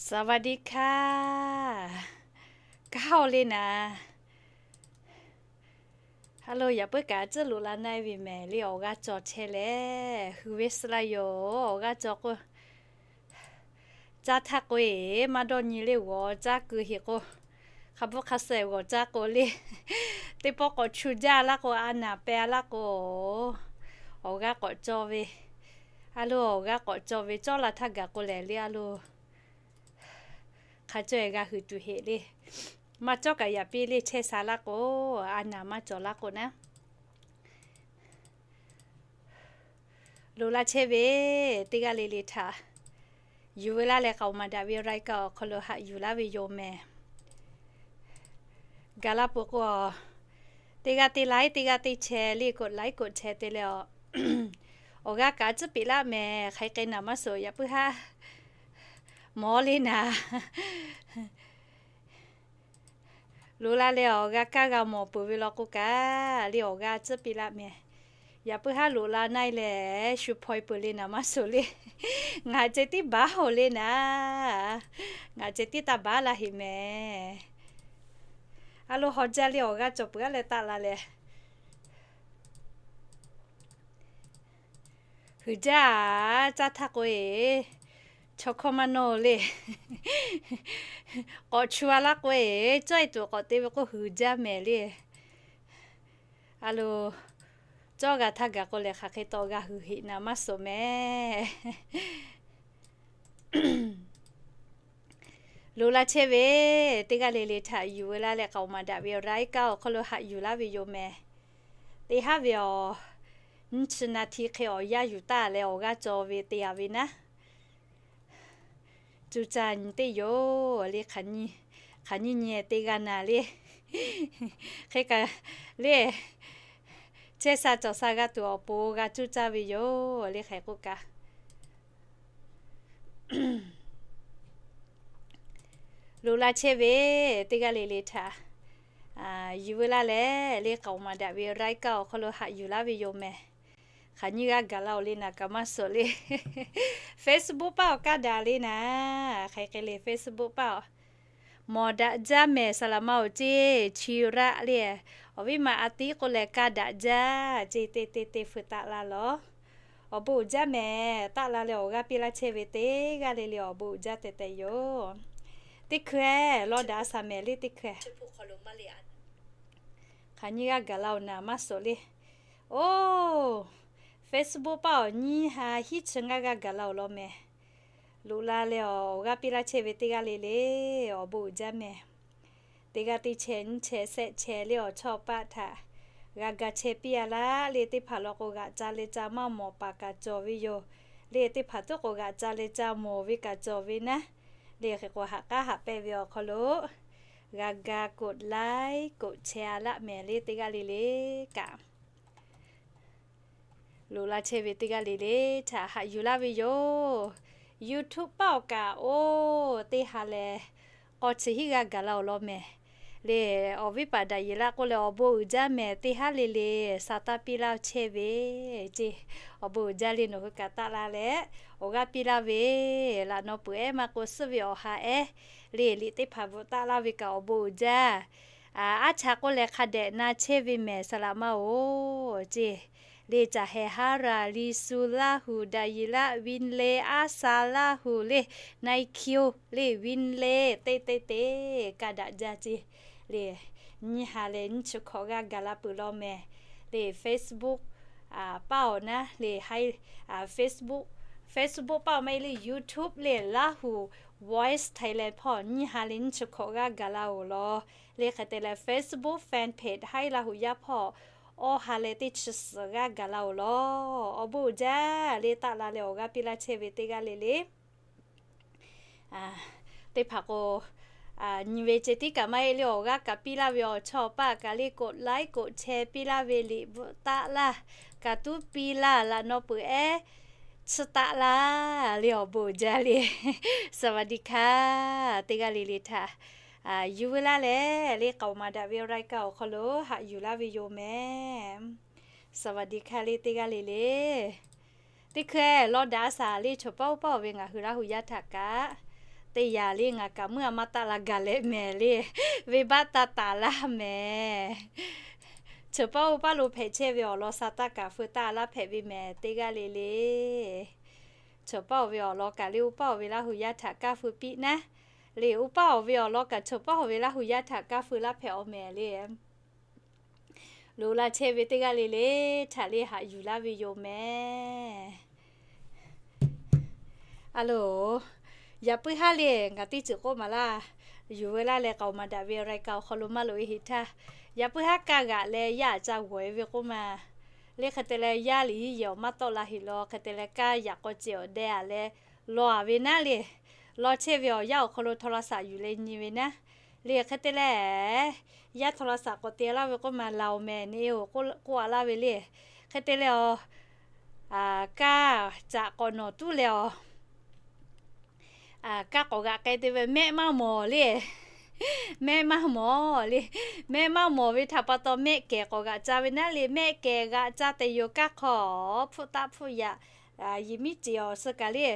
สวัสดีค่ะ Kaˇ-oˬ le naˍ. Aˬ lo yaꞈ puiˉ kaꞈ tcuhˉ loꞈ la naˆ-e ve mehˍ le, awˬ g'aˇ cawˬ chehˇ leh, hui ve suh laˇ yoˬ. Awˬ g'aˇ cawˬ k'o, caˇ htaˇ k'oˆ-e, maˇ dawˇ nyi le, g'awˬ caˇ keu heꞈ k'o, hk'a bvuhˆ hk'a suh g'awˬ caˇ k'o le, teˇ pawˆ k'awꞈ chu jaˇ laˇ k'o, a naˍ peh laˇ k'o, awˬ g'aˇ k'awꞈ cawˬ ve, aˬ lo awˬ g'aˇ k'awꞈ cawˬ ve cawˇ la htaˇ gaˬ k'o lehˬ le, aˬ lo hk'a caweh g'a hui tuˬ heꞈ le. Maˇ cawˇ kaꞈ yaꞈ piˇ le, chehˇ sha laˇ k'o, a naˍ maˇ cawˬ laˇ k'o naˉ. Loꞈ la chehˇ ve teˇ g'aˇ le le htaꞈ yuˬ ve laˇ leh k'aoˍ maˍ daꞈ ve รายการ awˬ hk'aw lo haꞈ yuˬ laˇ ve yoˬ mehˍ. Gaˬ la peuˬ k'o, teˇ g'aˇ teˇ ไลค์ teˇ g'aˇ teˇ แชร์ le, กดไลค์ กดแชร์ te leh a, awˬ g'aˇ kaꞈ tcuhˉ peꞈ laˇ mehˍ. Hk'aˬ hk'e naˍ maˇ suhˍ yaꞈ puiˉ haˉ mawˬ le naˍ. Loꞈ la leh awˬ g'aˇ kaˇ g'a mawˬ peuˬ ve law k'o kaꞈ le, awˬ g'aˇ tcuhˉ peꞈ laˇ mehˍ. Yaꞈ puiˉ haˉ loꞈ la naˆ-e lehˬ, shu hpaw-e peuˬ le naˍ maˇ suhˍ le. Ngaˬ ceh tiˉ baˬ-oˬ le naˍ. Ngaˬ ceh tiˉ taˇ baˬ laˇ heꞈ mehˍ. Aˬ lo hawˬ jaˇ le, awˬ g'aˇ cawˬ peuˬ-aˉ leh taˆ la leh, huiˍ jaˇ-a. Caˇ htaˇ k'oˆ-e, chaw hkawˇ maˇ nawˇ le. K'awꞈ chu-a laˇ k'oˆ-e, cawˇ-e tuˬ k'awꞈ te ve k'oˆ huiˍ jaˇ mehˍ le. Aˬ lo cawˇ g'a htaˇ gaˬ k'o lehˬ, hk'aˬ hk'e taw g'a hui heꞈ naˍ maˇ suhˍ mehˍ. Loꞈ la chehˇ ve teˇ g'aˇ le le htaꞈ yuˬ ve laˇ leh k'aoˍ maˍ daꞈ ve รายการ awˬ hk'aw lo haꞈ yuˬ laˇ ve yoˬ mehˍ. Teˇ haˉ ve awˬ nyiˇ chi นาที hk'e awˬ yanˇ yuˬ taˆ leh awˬ g'aˇ cawˬ ve te-a ve naˉ. Cuˇ caˇ nyi teˇ yoˬ le. Hk'aˬ nyiˇ nyi teˇ g'aˇ naˍ le. Hk'e kaꞈ le, chehˇ sha cawˬ sha g'a tuˬ awˬ pon g'a cuˇ caˇ ve yoˬ le. Hk'e k'oˆ kaꞈ, loꞈ la chehˇ ve teˇ g'aˇ le le htaꞈ yuˬ ve laˇ leh le k'aoˍ maˍ daꞈ ve รายการ awˬ hk'aw lo haꞈ yuˬ laˇ ve yoˬ mehˍ. Hk'aˬ nyiˇ g'aˇ gaˬ la-oˬ le naˍ, kaꞈ maˇ suhˍ le. Facebook paˆ awˬ kaˇ daꞈ le naˍ. Hk'e hk'e le Facebook paˆ-oˬ, mawˬ daꞈ jaˇ mehˍ. Saˍ laˍ ma-oˬ ceˇ, chi raˆ le. Awˬ viˉ ma a tiˉ k'oˆ leh kaˇ daꞈ jaˇ ceˇ. Te te te feu taˆ la lawˬ. Awˬ bon uiˍ jaˇ mehˍ. Taˆ la leh awˬ g'aˇ piˇ laˇ chehˇ ve teˇ g'aˇ le le awˬ bon uiˍ jaˇ tehꞈ tehꞈ yoˬ. Teˇ hkui-eˬ lawˇ daꞈ a shaˍ mehˍ le teˇ hkui-eˬ. Hk'aˬ nyiˇ g'aˇ gaˬ la-oˬ naˍ maˇ suhˍ le. Oˇ, Facebook paˆ awˬ nyiˇ ha hiˉ chi ngaˇ g'aˇ gaˬ la-oˬ law mehˍ. Loꞈ la leh awˬ g'aˇ piˇ laˇ chehˇ ve teˇ g'aˇ le le awˬ bon uiˍ jaˇ mehˍ. Teˇ g'aˇ teˇ แชร์ nyiˇ แชร์ shehˆ แชร์ le awˬ chawˇ paˆ htaꞈ g'a ga chehˇ piˇ-a laˇ le. Teˇ hpaˍ law k'o g'aꞈ ca leh ca maˇ mawˬ paˍ kaꞈ cawˬ ve yoˬ le. Teˇ hpaˍ tuˉ k'o g'aꞈ ca leh ca mawˬ ve kaꞈ cawˬ ve naˉ. Le hk'e k'o haꞈ k'aˉ haꞈ pehnˇ ve awˬ hk'aw lo g'a ga กดไลค์ กดแชร์ a laˆ mehˍ le teˇ g'aˇ le le kaꞈ. Loꞈ la chehˇ ve teˇ g'aˇ le le htaꞈ haꞈ yuˬ laˇ ve yoˬ. YouTube paˆ awˬ kaꞈ oˇ teˇ ha lehˬ k'awˇ chi hiˉ g'aˇ gaˬ la-oˬ law mehˍ. Le awˬ viˉ paˍ daꞈ yeˬ laˇ k'oˆ leh awˬ bon uiˍ jaˇ mehˍ. Teˇ haˉ le le sa taˇ piˇ laˇ chehˇ ve ceˇ. Awˬ bon uiˍ jaˇ le nawˬ hui kaꞈ taˆ la leh awˬ g'aˇ piˇ laˇ ve laꞈ naw peuˬ ehˉ maˇ k'o suhˉ ve awˬ ha ehˉ le liꞈ teˇ hpaˍ bvuhꞈ taˆ laˇ ve kaꞈ awˬ bon uiˍ jaˇ. Aˉ, aˉ cha k'oˆ leh hk'a dehꞈ na chehˇ ve mehˍ saˍ laꞈ ma-oˬ ceˇ. Le caˬ heh haˉ raˬ liˬ suˍ laˇ huˍ daꞈ yeˬ laˆ vin le aˉ sha laˇ huˍ le nai kiˇ-oˬ le vin le teˇ teˇ te kaˇ daꞈ jaˇ ceˇ. Le nyiˇ ha leh nyiˇ chi hkawꞈ g'aˇ gaˬ la peuˬ law mehˍ. Le Facebook paˆ awˬ naˉ le Facebook, Facebook paˆ awˬ maˇ heˆ le YouTube le Lahu Voice Thailand hpawˇ nyiˇ ha leh nyiˇ chi hkawꞈ g'aˇ gaˬ la-oˬ law. Le hk'e te leh Facebook fan page Haiˉ Lahu yaˇ hpawˇ awˬ ha leh teˇ chi suhˍ g'aˇ gaˬ la-oˬ law. Awˬ bon uiˍ jaˇ le taˆ la leh awˬ g'aˇ piˇ laˇ chehˇ ve teˇ g'aˇ le le teˇ hpaˍ k'o, nyi ve ceh tiˉ kaꞈ maˇ heˆ le awˬ g'aˇ kaꞈ piˇ laˇ ve awˬ chawˇ paˆ kaꞈ le กดไลค์ กดแชร์ piˇ laˇ ve liꞈ bvuhꞈ taˆ laˇ kaꞈ tuˉ piˇ laˇ laꞈ naw peuˬ ehˉ tsuhˇ taˆ laˇ le awˬ bon uiˍ jaˇ le. สวัสดีค่ะ teˇ g'aˇ le le htaꞈ yuˬ ve laˇ leh le k'aoˍ maˍ daꞈ ve รายการ awˬ hk'aw lo haꞈ yuˬ laˇ ve yoˬ mehˍ. สวัสดีค่ะ le teˇ g'aˇ le le. Teˇ hkui-eˬ lawˇ daꞈ a shaˍ le chaw paˆ oˇ paˆ-oˬ ve ngaˬ hui Laˇ hu yaˇ htaꞈ kaꞈ Teˇ yanˇ le ngaˬ kaꞈ meuˇ a maˇ taˆ la gaˬ leh mehˍ le, venˇbaˆ taˇ taˍ laˇ mehˍ. Cheuˬ paˇ oˇ paˇ lo hpehꞈ chehˇ ve awˬ lawn sa taˇ kaꞈ feu taˇ laˇ hpehꞈ ve mehˍ teˇ g'aˇ le le. Cheuˬ paˇ oˬ ve awˬ lawn kaꞈ le oˇ paˇ oˬ ve Laˇ hu yaˇ htaꞈ kaˇ feu piˇ naˉ. Le oˇ paˇ oˬ ve awˬ lawn kaꞈ cheuˬ paˇ oˬ ve Laˇ hu yaˇ htaꞈ kaˇ feu laˇ hpehꞈ awˬ mehˍ le. Loꞈ la chehˇ ve teˇ g'aˇ le le htaꞈ le haꞈ yuˬ laˇ ve yoˬ mehˍ. A loˬ, yaꞈ puiˉ haˉ le ngaˬ teˇ ceuˬ k'oˆ maˍ laˇ. Yuˬ veu laˇ leh k'aoˍ maˍ daꞈ ve raiˍ kaꞈ awˬ hk'aw lo maˇ loꞈ e heˆ htaˇ, yaꞈ puiˉ haˉ kaˇ g'aꞈ leh yaˇ aꞈ ca g'awˬ e ve k'oˆ ma. Le hk'e te leh yaˇ liꞈ hiˉ yehˬ awˬ maˇ tawˆ la heˆ law, hk'e te leh kaˇ yaꞈ k'aw ceh awˬ deh aꞈ leh law a ve naˉ le. Law chehˇ ve awˬ yanˇ awˬ hk'aw lo โทรศัพท์ yuˬ leh nyi ve naˉ. Le hk'e te leh yaˇ โทรศัพท์ k'awꞈ te laˇ ve k'oˆ ma laˬ oˬ mehˍ neˇ e oˬ k'oˆ a laˇ ve le. Hk'e te leh a, kaˇ caꞈ k'awꞈ nawˬ tuˉ leh a, kaˇ k'awꞈ g'aꞈ k'ai te ve mehˆ maˇ mawˬ le. Mehˆ maˇ mawˬ le. Mehˆ maˇ mawˬ ve htaꞈ pa taw mehˆ kehˬ k'awꞈ g'aꞈ ca ve naˉ le. Mehˆ kehˬ g'aꞈ ca te yoˬ kaˇ hk'aw hpfuhˆ taˆ hpfuhˆ yaꞈ, yehˬ miˉ ceˬ awˬ suh kaꞈ le,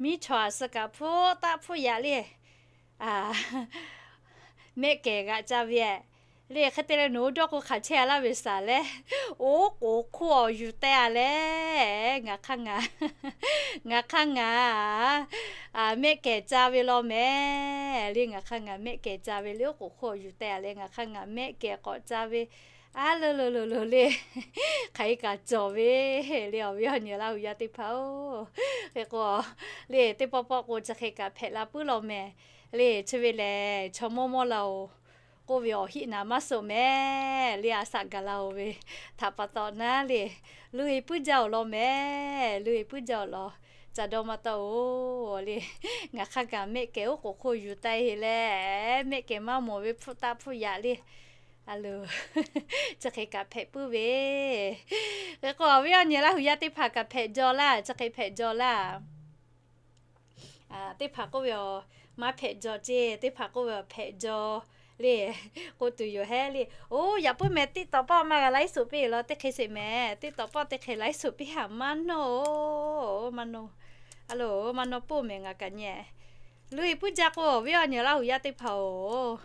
miˉ chawˬ aꞈ suh kaꞈ hpfuhˆ taˆ hpfuhˆ yaꞈ le. Mehˆ kehˬ g'aꞈ ca ve le. Hk'e te leh nawˬ hui dawˇ k'o hk'aˬ chehˇ a laˇ ve saˍ leh, oˉ k'oˍ hk'oˆ awˬ yuˬ teh a leh, ngaˬ hk'aˇ ngaˬ, ngaˬ hk'aˇ ngaˬ mehˆ kehˬ ca ve law mehˍ le. Ngaˬ hk'aˇ ngaˬ mehˆ kehˬ ca ve le, oˉ k'oˍ hk'oˆ awˬ yuˬ teh a leh ngaˬ hk'aˇ ngaˬ mehˆ kehˬ k'awꞈ ca ve. A loˬ loˬ loˬ loˬ le. Hk'aˬ hk'e kaꞈ cawˬ ve le awˬ viˉ awˬ nyi Laˇ hu yaˇ teˇ hpaˍ-oˬ. Hk'e k'o le teˇ pawˆ pawˆ k'o chi hk'e kaꞈ hpehꞈ la puiˉ law mehˍ le. Chi ve lehˬ chaw mawˇ mawˇ la oˬ k'oˆ ve awˬ hiˆ naˍ maˇ suhˍ mehˍ le. A saꞈ gaˬ la oˬ ve htaꞈ pa taw naˉ le, luˇ e puiˉ jaˇ awˬ lawn mehˍ. Luˇ e puiˉ jaˇ awˬ lawn ca dawˇ maˇ taˇ oˬ le. Ngaˬ hk'aˇ kaꞈ mehˆ kehˬ oˉ k'oˍ hk'oˆ yuˬ teh e leh, mehˆ kehˬ maˇ mawˬ ve hpfuhˆ taˆ hpfuhˆ yaꞈ le. A loˬ, chi hk'e kaꞈ hpehꞈ puiˉ ve. Hk'e k'o awˬ viˉ awˬ nyi Laˇ hu yaˇ teˇ hpaˍ kaꞈ hpehꞈ jaw laˇ. Chi hk'e hpehꞈ jaw laˇ. Teˇ hpaˍ k'oˆ ve aˬ, maˇ hpehꞈ jaw ceˇ, teˇ hpaˍ k'oˆ ve aˬ, hpehꞈ jaw le. K'oˆ tuˬ yoˬ hehˉ le. Oˇ, yaꞈ puiˉ mehˍ, TikTok pawˆ maˇ g'a ไลฟ์สด piˇ law, teˇ hk'e sheˍ mehˍ. TikTok pawˆ teˇ hk'e ไลฟ์สด piˇ haꞈ maˇ nawˇ oˬ, maˇ nawˇ. A loˬ, maˇ nawˇ puiˉ mehˍ ngaˬ kaꞈ nyi. Luˇ e puiˉ jaˇ k'o awˬ viˉ awˬ nyi Laˇ hu yaˇ teˇ hpaˍ-oˬ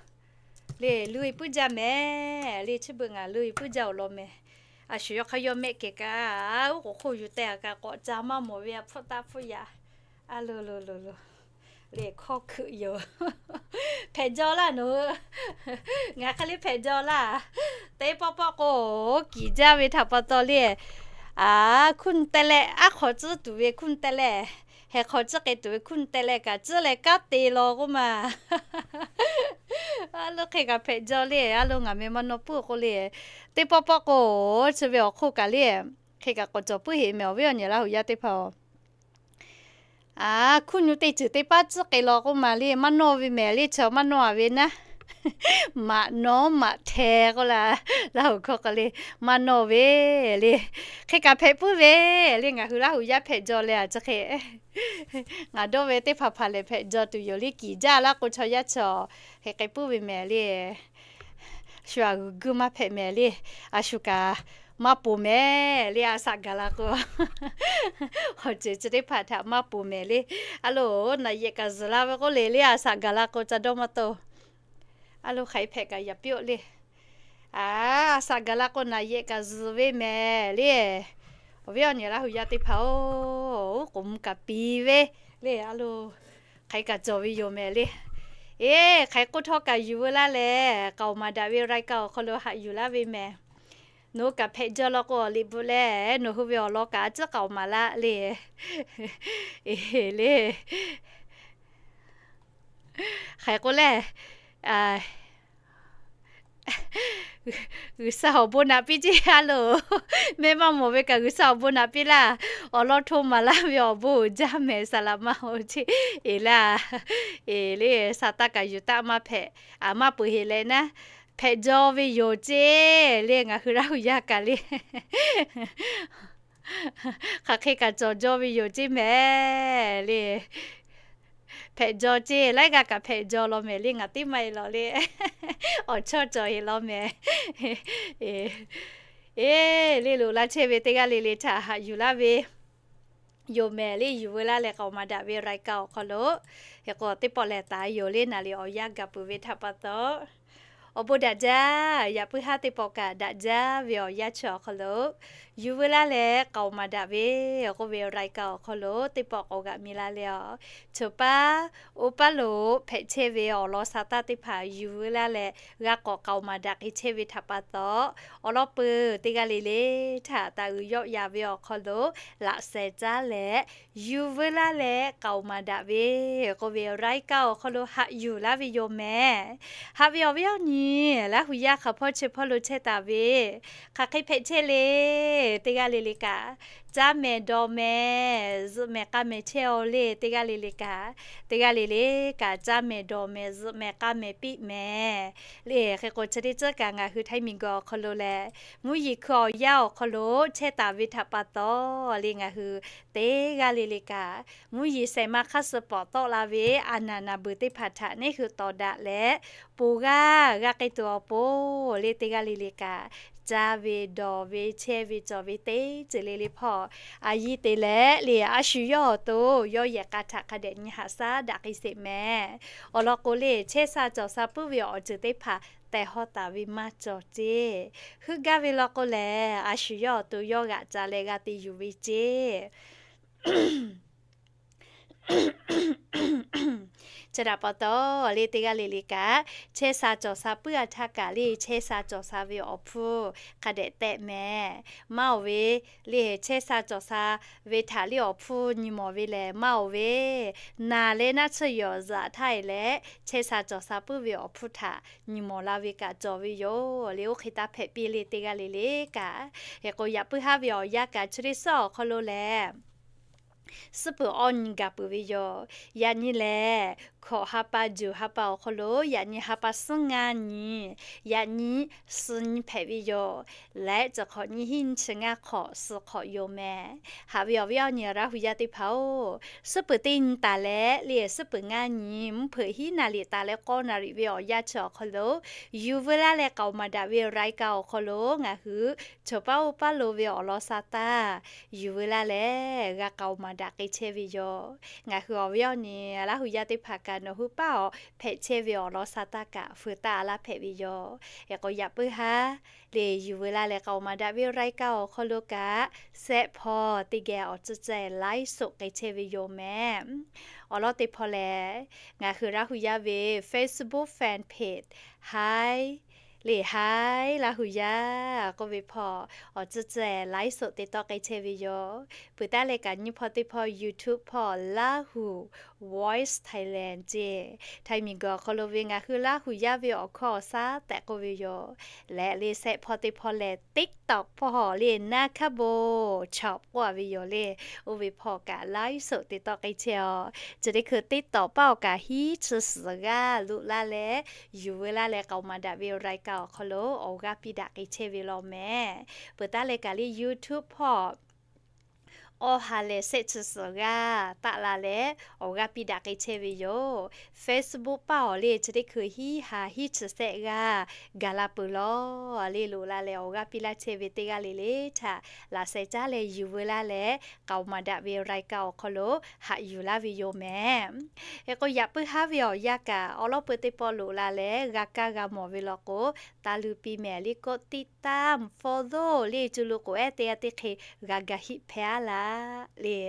le, luˇ e puiˉ jaˇ mehˍ le. Chi beuꞈ ngaˬ luˇ e puiˉ jaˇ awˬ lawn mehˍ. A shu yawˇ hk'aˇ yawˇ mehˆ kehˬ kaꞈ oˉ k'oˍ hk'oˆ yuˬ teh a kaꞈ k'awꞈ ca maˇ mawˬ ve a hpfuhˆ taˆ hpfuhˆ yaꞈ. A loˬ loˬ loˬ loˬ, le hkawˇ hkeuꞈ yoˬ. Hpehꞈ jaw laˇ nawˬ hui. Ngaˬ hk'aˇ le hpehꞈ jaw laˇ. Teˇ pawˆ pawˆ k'o kiˍ jaˇ ve htaꞈ pa taw le, a, คุณ teh leh, aˉ hk'aw tcuhˉ tuˬ ve คุณ teh leh, heh hk'aw tcuhˉ k'ai tuˬ ve คุณ teh leh kaꞈ tcuhˉ leh kanˉ te law k'oˆ ma. A loˬ, hk'e kaꞈ hpehꞈ jaw le. A loˬ, ngaˬ meh maˇ nawˇ puiˉ k'o le, teˇ pawˆ pawˆ k'o chi ve awˬ hk'oˆ kaꞈ le, hk'e kaꞈ k'awꞈ cawˬ puiˉ heˆ meh awˬ viˉ awˬ nyi Laˇ hu yaˇ teˇ hpaˍ-oˬ. A, คุณ nyu teˇ ceuˬ teˇ paˉ tcuhˉ k'ai law k'oˆ ma le, maˇ nawˇ ve mehˍ le. Chaw maˇ nawˇ a ve naˉ, maꞈ nawˉ maꞈ hteh k'oˆ la, Laˇ hu hkawˇ k'o le, maˇ nawˇ ve le. Hk'e kaꞈ hpehꞈ puiˉ ve le. Ngaˬ hui Laˇ hu yaˇ hpehꞈ jaw leh a, chi hk'e ngaˬ dawˇ ve teˇ hpaˍ hpaˍ lehˬ hpehꞈ jaw tuˬ yoˬ le. Kiˍ jaˇ laˇ k'o chaw yaˇ chaw hk'e k'ai puiˉ ve mehˍ le. Shu aꞈ g'uiˬ guiˇ maˇ hpehꞈ mehˍ le. A shu kaꞈ maˇ ponˬ mehˍ le. A saꞈ gaˬ la k'o, awˬ ceuˬ chi teˇ hpaˍ htaꞈ maˇ ponˬ mehˍ le. A loˬ, naꞈ yehˬ kaꞈ zuhˬ la ve k'oˆ le le, a saꞈ gaˬ la k'o ca dawˇ maˇ taˇ. A loˬ, hk'aˬ hk'e hpehꞈ kaꞈ yaꞈ piˇ-oˆ le. A, a saꞈ gaˬ la k'o naꞈ yehˬ kaꞈ zuhˬ ve mehˍ le. Awˬ viˉ awˬ nyi Laˇ hu yaˇ teˇ hpaˍ-oˬ, k'oˍ mvuh kaꞈ piˍ ve le. A loˬ, hk'aˬ hk'e kaꞈ cawˬ ve yoˬ mehˍ le. Eˬ, hk'aˬ hk'e k'oˆ htawˇ kaꞈ yuˬ veu laˇ leh, k'aoˍ maˍ daꞈ ve raiˍ kaꞈ awˬ hk'aw lo haꞈ yuˬ laˇ ve mehˍ. Nawˬ hui kaꞈ hpehꞈ jaw law k'o awˬ liꞈ bvuhꞈ leh, nawˬ hui ve awˬ lawn kaꞈ a ciˉ k'aoˍ maˍ laˇ le. Eˬ le. Hk'aˬ hk'e k'oˆ leh, G'uiˬsha awˬ bon naꞈ piˇ ceˇ a loˬ. Mehˆ maˇ mawˬ ve kaꞈ G'uiˬsha awˬ bon naꞈ piˇ laˇ. Awˬ lawn hto maˍ laˇ ve awˬ bon uiˍ jaˇ mehˍ saˍ laꞈ ma-oˬ ceˇ. Eˬ laˇ. Eˬ le, sa taˇ kaꞈ yuˬ taˇ maˇ hpehꞈ. A, maˇ peuˬ heˆ leh naˉ, hpehꞈ jaw ve yoˬ ceˇ le. Ngaˬ hui Laˇ hu yaˇ kaꞈ le, hk'aˬ hk'e kaꞈ cawˬ jaw ve yoˬ ceˇ mehˍ le. Hpehꞈ jaw ceˇ, laiˉ g'aˇ kaꞈ hpehꞈ jaw law mehˍ le. Ngaˬ teˇ maˇ e law le. Awˬ chawˇ cawˬ heˆ law mehˍ. Eˬ le, loꞈ la chehˇ ve teˇ g'aˇ le le htaꞈ haꞈ yuˬ laˇ ve yoˬ mehˍ le. Yuˬ veu laˇ leh k'aoˍ maˍ daꞈ ve รายการ awˬ hk'aw lo, hk'e k'o teˇ pawˆ lehˬ taˍ yoˬ le. Naˍ liˍ awˬ yanˇ gaˬ peuˬ ve htaꞈ pa taw, awˬ bon daꞈ jaˇ. Yaꞈ puiˉ haˉ teˇ pawˆ kaꞈ daꞈ jaˇ ve awˬ yanˇ chi awˬ hk'aw lo, yuˬ veu laˇ leh k'aoˍ maˍ daꞈ ve k'oˆ ve รายการ awˬ hk'aw lo teˇ pawˆ k'awꞈ g'aꞈ mi la leh, a, choˬ paˉ oˇ paˉ lo hpehꞈ chehˇ ve awˬ lawn sa taˇ teˇ hpaˍ yuˬ veu laˇ leh g'a k'awꞈ k'aoˍ maˍ daꞈ k'ai chehˇ ve htaꞈ pa taw, awˬ lawn peuˬ teˇ g'aˇ le le htaꞈ taˍ uiˍ yawˆ yan ve awˬ hk'aw lo laꞈ sheh caˉ leh, yuˬ veu laˇ leh k'aoˍ maˍ daꞈ ve k'oˆ ve รายการ awˬ hk'aw lo haꞈ yuˬ laˇ ve yoˬ mehˍ. Haꞈ ve awˬ viˉ awˬ nyi, Laˇ hu yaˇ hk'aˬ hpawˇ chi hpawˇ lo chehˇ taˍ ve, hk'aˬ hk'e hpehꞈ chehˇ le, teˇ g'aˇ le le kaꞈ, caˇ mehˍ dawˬ mehˍ zuhꞈ mehˍ k'a mehˍ chehˇ aw le. Teˇ g'aˇ le le kaꞈ, teˇ g'aˇ le le kaꞈ caˇ mehˍ dawˬ mehˍ zuhꞈ mehˍ k'a mehˍ piˇ mehˍ le. Hk'e k'o chi teˇ ceuˬ kaꞈ ngaˬ hui Htaiˇ miˬguiˬ awˬ hk'aw lo lehˬ, mvuhˇ yeˬ hkui awˬ yanˇ awˬ hk'aw lo chehˇ taˍ ve htaꞈ pa taw le, ngaˬ hui teˇ g'aˇ le le kaꞈ mvuhˇ yeˬ shehˍ ma hk'aˇ suh pawˍ tawˆ la ve a naˍ naˍ beuˬ teˇ hpaˍ htaꞈ neˇ hui tawˍ daꞈ leh, ponˬ g'aˇ g'a k'ai tuˬ awˬ pon le, teˇ g'aˇ le le kaꞈ caˇ ve dawˬ ve chehˇ ve cawˬ ve teˇ ceuˬ le le hpawˇ a yiˇ te leh le, a shu yawˇ awˬ to yawˇ yehˬ k'a htaꞈ hk'a dehꞈ nyi haꞈ shaˉ daꞈ k'ai sheˍ mehˍ. Awˬ lawn k'o le, chehˇ sha cawˬ sha puiˉ ve awˬ ceuˬ teˇ hpaˍ tehˬ hawˉ taˍ ve maˇ cawˬ ceˇ. Heuˆ gaˇ ve law k'o lehˬ, a shu yawˇ awˬ to yawˇ g'aꞈ ca leh g'a te yuˬ ve ceˇ. Chi htaꞈ pa taw le, teˇ g'aˇ le le kaꞈ chehˇ sha cawˬ sha puiˉ a htaˇ kaꞈ le, chehˇ sha cawˬ sha ve awˬ hpfuhˇ hk'a dehꞈ tehꞈ mehˍ. Maˇ oˬ ve le, chehˇ sha cawˬ sha ve htaꞈ le awˬ hpfuhˇ nyi mawˬ ve lehˬ maˇ oˬ ve, naˬ leh naˆ tsuhˇ yawˬ zuhꞈ htaˇ e leh, chehˇ sha cawˬ sha puiˉ ve awˬ hpfuhˇ htaꞈ nyi mawˬ la ve kaꞈ cawˬ ve yoˬ le. Oˇ hk'e taˇ hpehꞈ piˇ le, teˇ g'aˇ le le kaꞈ. Hk'e k'o yaꞈ puiˉ haˉ ve awˬ yanˇ kaꞈ chi teˇ suhˉ awˬ hk'aw lo lehˬ, suhˉ peuˬ awˇ nyi gaˬ peuˬ ve yoˬ. Yaꞈ nyi lehˬ, hkawꞈ ha pa juˬ ha pa awˬ hk'aw lo yaꞈ nyi ha pa suhˉ ngaˇ nyi, yaꞈ nyi suh nyi hpehꞈ ve yoˬ. Leh ceuˬ hk'awꞈ nyi hiˉ nyi chi ngaˇ hk'awꞈ suh hk'awꞈ yoˬ mehˍ. Haꞈ ve awˬ viˉ awˬ nyi Laˇ hu yaˇ teˇ hpaˍ-oˬ, suhˉ peuˬ teˇ nyi taˍ leh le, suhˉ peuˬ ngaˇ nyi mvuhˇ hpeuꞈ hiˉ naˍ riˍ taˍ leh k'awˇ naˍ riˍ ve awˬ yanˇ chi awˬ hk'aw lo, yuˬ veu laˇ leh k'aoˍ maˍ daꞈ ve รายการ awˬ hk'aw lo ngaˬ hui choˬ paˉ oˇ paˉ lo ve awˬ lawn sa taˇ yuˬ veu laˇ leh g'a k'aoˍ maˍ daꞈ k'ai chehˇ ve yoˬ. Ngaˬ hui awˬ viˉ awˬ nyi Laˇ hu yaˇ teˇ hpaˍ kaꞈ nawˬ hui paˇ awˬ hpehꞈ chehˇ ve awˬ lawn sa taˇ kaꞈ feu taˇ a laˇ hpehꞈ ve yoˬ. Hk'e k'o yaꞈ puiˉ haˉ le, yuˬ veu laˇ leh k'aoˍ maˍ daꞈ ve รายการ awˬ hk'aw lo kaꞈ, sehˆ hpawˇ teˇ geh awˬ tcuhˇ ceh ไลฟ์สด k'ai chehˇ ve yoˬ mehˍ. Awˬ lawn teˇ hpawˇ lehˬ, ngaˬ hui Laˇ hu yaˇ ve Facebook fan page haiˉ le, haiˉ Laˇ hu yaˇ k'oˆ ve hpawˇ awˬ tcuhˇ ceh ไลฟ์สด te tawˆ k'ai chehˇ ve yoˬ. Peuˬ taˉ leh kaꞈ nyiˇ hpawˇ teˇ hpawˇ YouTube hpawˇ Laˇ hu Voice Thailand ceˇ, Htaiˇ miˬguiˬ awˬ hk'aw lo ve ngaˬ hui Laˇ hu yaˇ ve awˬ hkawˇ awˬ shaˉ tehꞈ k'oˆ ve yoˬ. Leh le sehˆ hpawˇ teˇ hpawˇ lehˬ TikTok hpawˇ le, naˇ hkaˉ bon ชอบ k'oˆ a ve yoˬ le. Oˇ ve hpawˇ kaꞈ ไลฟ์สด te tawˆ k'ai chehˇ a. Chi teˇ hkui TikTok paˇ awˬ kaꞈ hiˉ chi suhˍ g'aˇ loꞈ laˇ leh, yuˬ veu laˇ leh k'aoˍ maˍ daꞈ ve รายการ awˬ hk'aw lo awˬ g'aˇ piˇ daꞈ k'ai chehˇ ve law mehˍ. Peuˬ taˉ leh kaꞈ le YouTube hpawˇ awˇ ha leh sehˆ chi suhˍ g'aˇ taˆ la leh awˬ g'aˇ piˇ daꞈ k'ai chehˇ ve yoˬ. Facebook paˇ awˬ le chi teˇ hkui hiˉ ha hiˉ chi sehˆ g'aˇ gaˬ la peuˬ law le, loꞈ la leh awˬ g'aˇ piˇ laˇ chehˇ ve teˇ g'aˇ le le htaꞈ laꞈ sheh caˉ leh yuˬ veu laˇ leh k'aoˍ maˍ daꞈ ve รายการ awˬ hk'aw lo haꞈ yuˬ laˇ ve yoˬ mehˍ. Hk'e k'o yaꞈ puiˉ haˉ ve awˬ yanˇ kaꞈ awˬ lawn peuˬ teˇ pawˆ loꞈ la leh g'a kaˇ g'a mawˬ ve law k'o, taˇ luˇ piˇ mehˍ le, กดติดตาม follow le, co lo k'oˍ ehˉ teˇ g'aˇ teˇ hk'e g'a ga hiˆ hpehˇ a laˇ le.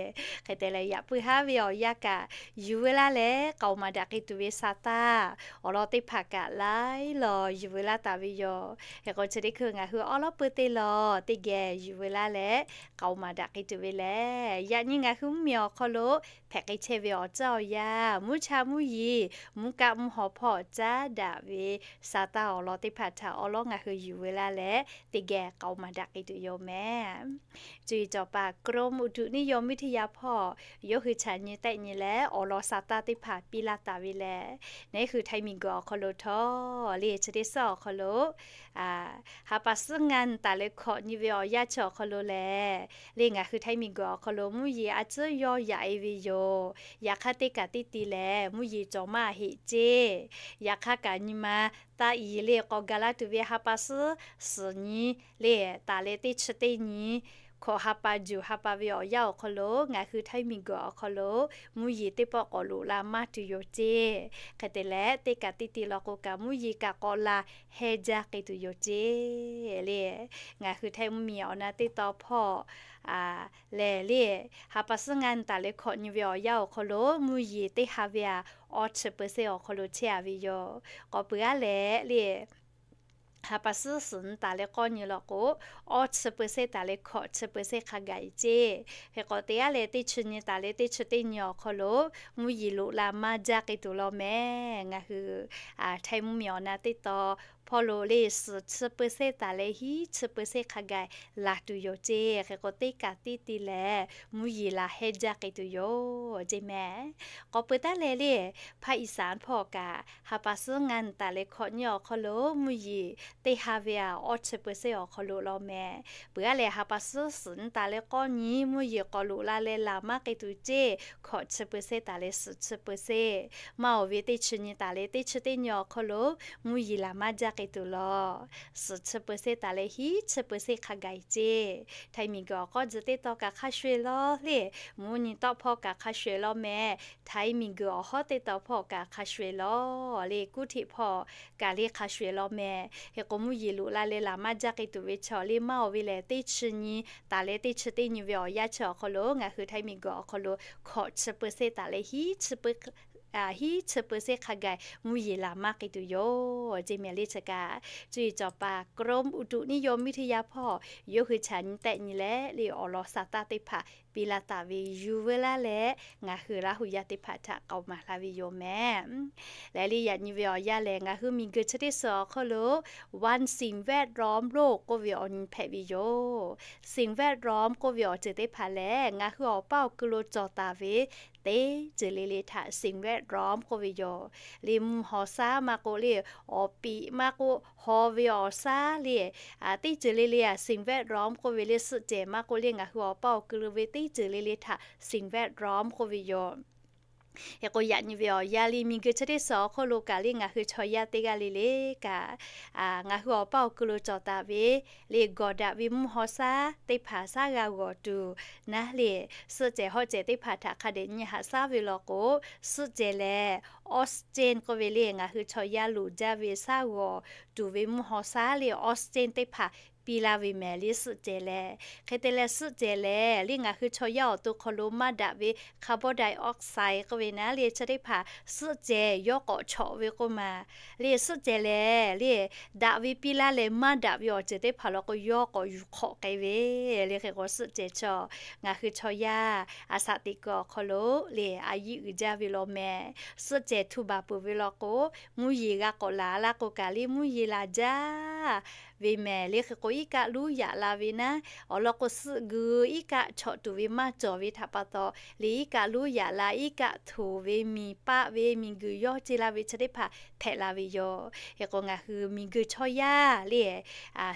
Hk'e te leh yaꞈ puiˉ haˉ ve awˬ yanˇ kaꞈ yuˬ veu laˇ leh k'aoˍ maˍ daꞈ k'ai tuˬ ve sa taˇ awˬ lawn teˇ hpaˍ kaꞈ laiˉ law yuˬ veu laˇ taˍ ve yoˬ. Hk'e k'o chi teˇ hkui ngaˬ hui awˬ lawn peuˬ teˇ law teˇ geh yuˬ veu laˇ leh k'aoˍ maˍ daꞈ k'ai tuˬ ve lehˬ, yaꞈ nyi ngaˬ hui mvuhˇmiˬ awˬ hk'aw lo hpehꞈ k'ai chehˇ ve awˬ tcuhˇ awˬ yanˇ, mvuhˇ cha mvuhˇ yeˬ, mvuhˇ kaˆ mvuhˇ haw hpawˇ caˉ daꞈ ve sa taˇ awˬ lawn teˇ hpaˍ htaꞈ awˬ lawn ngaˬ hui yuˬ veu laˇ leh teˇ geh k'aoˍ maˍ daꞈ k'ai tuˬ yoˬ mehˍ. Cuˇ yiˍ cawˬ paˍ กรมอุตุนิยมวิทยา hpawˇ yawˇ hui chaꞈ nyi tehˆ nyi leh awˬ lawn sa taˇ teˇ hpaˍ piˇ laˇ taˍ ve lehˬ, neˇ hui Htaiˇ miˬguiˬ awˬ hk'aw lo htawˇ le chi teˇ suhˉ awˬ hk'aw lo ha pa suhˉ ngaˇ nyi taˍ leh hkawꞈ nyi ve awˬ yanˇ chi awˬ hk'aw lo lehˬ, le ngaˬ hui Htaiˇ miˬguiˬ awˬ hk'aw lo mvuhˇ yeˬ a tcuhˉ yawˇ yaꞈ e ve yoˬ. Yaꞈ hk'aˇ teˇ kaꞈ teˇ ti lehˬ mvuhˇ yeˬ cawˬ maˇ heˆ ceˇ. Yaꞈ hk'aˇ kaꞈ nyi ma taˇ i le k'awꞈ gaˬ la tuˬ ve ha pa suhˉ suhˍ nyi le taˍ leh teˇ chi teˇ nyi hkawꞈ ha pa juˬ ha pa ve awˬ yanˇ awˬ hk'aw lo ngaˬ hui htaiˇ miˬguiˬ awˬ hk'aw lo mvuhˇ yeˬ teˇ pawˆ k'awꞈ loꞈ la maˇ tuˬ yoˬ ceˇ. Hk'e te leh, teˇ kaꞈ teˇ ti law k'o kaꞈ mvuhˇ yeˬ kaꞈ k'awꞈ la heh jaˇ k'ai tuˬ yoˬ ceˇ le. Ngaˬ hui htaiˇ mvuhˇ miˬ awˬ na teˇ taw hpawˇ lehˬ le, ha pa suhˉ ngaˇ nyi taˍ leh hkawꞈ nyi ve awˬ yanˇ awˬ hk'aw lo mvuhˇ yeˬ teˇ ha ve aꞈ awˇ chi เปอร์เซ็นต์ awˬ hk'aw lo chehˇ a ve yoˬ. K'awꞈ peuˬ aˉ lehˬ le, ha pa suhˉ suhˍ nyi taˍ leh k'awˇ nyi law k'o, awˇ chi เปอร์เซ็นต์ taˍ leh hkawꞈ chi เปอร์เซ็นต์ hk'a gaˬ ceˇ. Hk'e k'awꞈ te aˉ lehˬ, teˇ chi nyi taˍ leh teˇ chi teˇ nyi awˬ hk'aw lo mvuhˇ yeˬ loꞈ la maˇ jaˇ k'ai tuˬ law meh. Ngaˬ hui htaiˇ mvuhˇ miˬ awˬ na teˇ taw hpawˇ lo le, suhˍ chi เปอร์เซ็นต์ taˍ leh hiˉ chi เปอร์เซ็นต์ hk'a gaˬ laˬ tuˬ yoˬ ceˇ. Hk'e k'o, teˇ kaꞈ teˇ ti lehˬ mvuhˇ yeˬ laˬ heh jaˇ k'ai tuˬ yoˬ ceˇ meh. K'awꞈ peuˬ taˉ leh le, hpaˇ อีสาน hpawˇ kaꞈ ha pa suhˉ ngaˇ nyi taˍ leh hkawꞈ nyi awˬ hk'aw lo mvuhˇ yeˬ teˇ ha ve aꞈ awˇ chi เปอร์เซ็นต์ awˬ hk'aw lo law meh. Peuˬ aˉ lehˬ, ha pa suhˉ suhˍ nyi taˍ leh k'awˇ nyi mvuhˇ yeˬ k'awꞈ loꞈ la leh laˬ maˇ k'ai tuˬ ceˇ, hkawꞈ chi เปอร์เซ็นต์ taˍ leh suhˍ chi เปอร์เซ็นต์. Maˇ oˬ ve teˇ chi nyi taˍ leh teˇ chi teˇ nyi awˬ hk'aw lo mvuhˇ yeˬ laˬ maˇ jaˇ k'ai tuˬ law. Suhˍ chi เปอร์เซ็นต์ taˍ leh hiˉ chi เปอร์เซ็นต์ hk'a gaˬ ceˇ. Htaiˇ miˬguiˬ awˬ k'awˇ tcuh teˇ taw kaꞈ hk'a shuˍ eˬ law le, mvuhˇ nyi tawˆ hpawˇ kaꞈ hk'a shuˍ eˬ law meh. Htaiˇ miˬguiˬ awˬ hawˉ teˇ taw hpawˇ kaꞈ hk'a shuˍ eˬ law le, kuˉ hteꞈ hpawˇ kaꞈ le hk'a shuˍ eˬ law meh. Hk'e k'o, mvuhˇ yeˬ loꞈ la leh laˬ maˇ jaˇ k'ai tuˬ ve chaw le maˇ oˬ ve lehˬ, teˇ chi nyi taˍ leh teˇ chi teˇ nyi ve awˬ yanˇ chi awˬ hk'aw lo ngaˬ hui htaiˇ miˬguiˬ awˬ hk'aw lo hkawꞈ chi เปอร์เซ็นต์ taˍ leh hiˉ chi เปอร์เซ็นต์ hk'a gaˬ mvuhˇ yeˬ laˬ maˇ k'ai tuˬ yoˬ ceˇ meh le. Chi kaꞈ cuˇ yiˍ cawˬ paˍ กรมอุตุนิยมวิทยา hpawˇ yawˇ hui chaꞈ nyi tehˆ nyi leh le awˬ lawn saˍ taˇ teˇ hpaˍ piˇ laˇ taˍ ve yuˬ veu laˇ leh, ngaˬ hui Laˇ hu yaˇ teˇ hpaˍ htaꞈ k'aoˍ maˍ laˇ ve yoˬ meh. Lehˬ le, yaꞈ nyi ve awˬ yanˇ lehˬ, ngaˬ hui miˬguiˬ chi teˇ suhˍ awˬ hk'aw lo วันสิ่งแวดล้อมโลก k'oˆ ve awˬ nyi hpehꞈ ve yoˬ. สิ่งแวดล้อม k'oˆ ve awˬ ceuˬ teˇ hpaˍ lehˬ, ngaˬ hui awˬ paˇ awˬ ku lo cawˬ taˍ ve teˇ ceuˬ le le htaꞈ สิ่งแวดล้อม k'oˆ ve yoˬ. Le mvuhˇ haw shaˉ maˇ k'oˆ, le awˬ piꞈ maˇ k'oˆ, haw ve awˬ shaˉ le, teˇ ceuˬ le le aꞈ สิ่งแวดล้อม k'oˆ ve le, suhˆ cehˬ maˇ k'oˆ, le ngaˬ hui awˬ paˇ awˬ ku lo ve teˇ ceuˬ le le htaꞈ สิ่งแวดล้อม k'oˆ ve yoˬ. Hk'e k'o, yaꞈ nyi ve awˬ yanˇ le, miˬguiˬ chi teˇ suhˍ awˬ hk'aw lo kaꞈ le ngaˬ hui chaw yaˇ teˇ g'aˇ le le kaꞈ, ngaˬ hui awˬ paˇ awˬ ku lo cawˬ taˍ ve le gawˬ daꞈ ve mvuhˇ haw shaˉ teˇ hpaˍ shaˉ g'a g'awˬ tuˬ naˉ le, suhˆ cehˬ hawˆ cehˬ teˇ hpaˍ htaꞈ hk'a dehꞈ nyi haꞈ shaˉ ve law k'o, suhˆ cehˬ lehˬ oxygen k'oˆ ve le ngaˬ hui chaw yaˇ loˍ jaˇ ve shaˉ g'awˬ tuˬ ve mvuhˇ haw shaˉ le oxygen teˇ hpaˍ piˇ laˇ ve mehˍ le suhˆ cehˬ lehˬ. Hk'e te leh suhˆ cehˬ lehˬ le ngaˬ hui chaw yaˇ awˬ to hk'aw lo maˇ daꞈ ve carbon dioxide k'oˆ ve naˉ le chi teˇ hpaˍ suhˆ cehˬ yawˇ k'awꞈ chawꞈ ve k'oˆ ma. Le suhˆ cehˬ lehˬ le daꞈ ve piˇ laˇ leh maˇ daꞈ ve awˬ ceuˬ teˇ hpaˍ law k'o yawˇ k'awꞈ yuˬ hk'awꞈ k'ai ve le. Hk'e k'o suhˆ cehˬ chaw ngaˬ hui chaw yaˇ a shaꞈ teꞈ kuiˬ awˬ hk'aw lo le a yiˇ uiˍ jaˇ ve law mehˍ. Suhˆ cehˬ htu baˬ peuˬ ve law k'o, mvuhˇ yeˬ g'a k'awꞈ laˬ laˇ k'o kaꞈ le mvuhˇ yeˬ laˬ jaˇ ve mehˍ le. Hk'e k'o iˉ kaˆ luˉ yaꞈ la ve naˉ, awˬ lawn k'o suhˆ geu iˉ kaˆ chawꞈ tuˬ ve maˇ cawˬ ve htaꞈ pa taw le iˉ kaˆ luˉ yaꞈ la iˉ kaˆ htoˍ ve miˬ paˆ ve miˬ guiˬ yawˇ ce la ve chi teˇ hpaˍ hpehꞈ la ve yoˬ. Hk'e k'o ngaˬ hui miˬ guiˬ chaw yaˇ le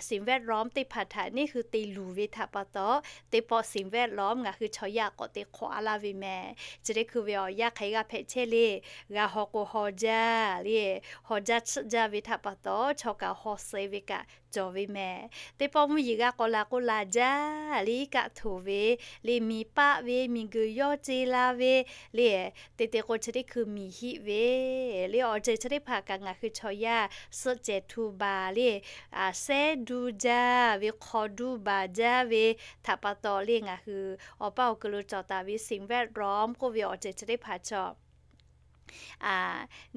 สิ่งแวดล้อม teˇ hpaˍ htaꞈ neˇ hui te luˬ ve htaꞈ pa taw, teˇ pawˆ สิ่งแวดล้อม ngaˬ hui chaw yaˇ k'awꞈ te hk'awꞈ a laˇ ve mehˍ. Chi teˇ hkui ve awˬ yanˇ hk'aˬ hk'e g'a hpehꞈ chehˇ le, g'a haw k'o haw jaˇ le, haw jaˇ chiˆ jaˇ ve htaꞈ pa taw chaw kaꞈ haw suh ve kaꞈ cawˬ ve mehˍ. Teˇ pawˆ mvuhˇ yeˬ g'a k'awꞈ laˬ k'o laˬ jaˇ le iˉ kaˆ htoˍ ve le miˬ paˆ ve miˬ guiˬ yawˇ ce la ve le te te k'o chi teˇ hkui miˬ hiˆ ve le awˬ ceuˬ chi teˇ hpaˍ kaꞈ ngaˬ hui chaw yaˇ suhˆ cehˬ htu baˬ le, sehˉ duˇ jaˇ ve hk'aw duˇ baˬ jaˇ ve htaꞈ pa taw le ngaˬ hui awˬ paˇ awˬ ku lo cawˬ taˍ ve สิ่งแวดล้อม k'oˆ ve awˬ ceuˬ chi teˇ hpaˍ chaw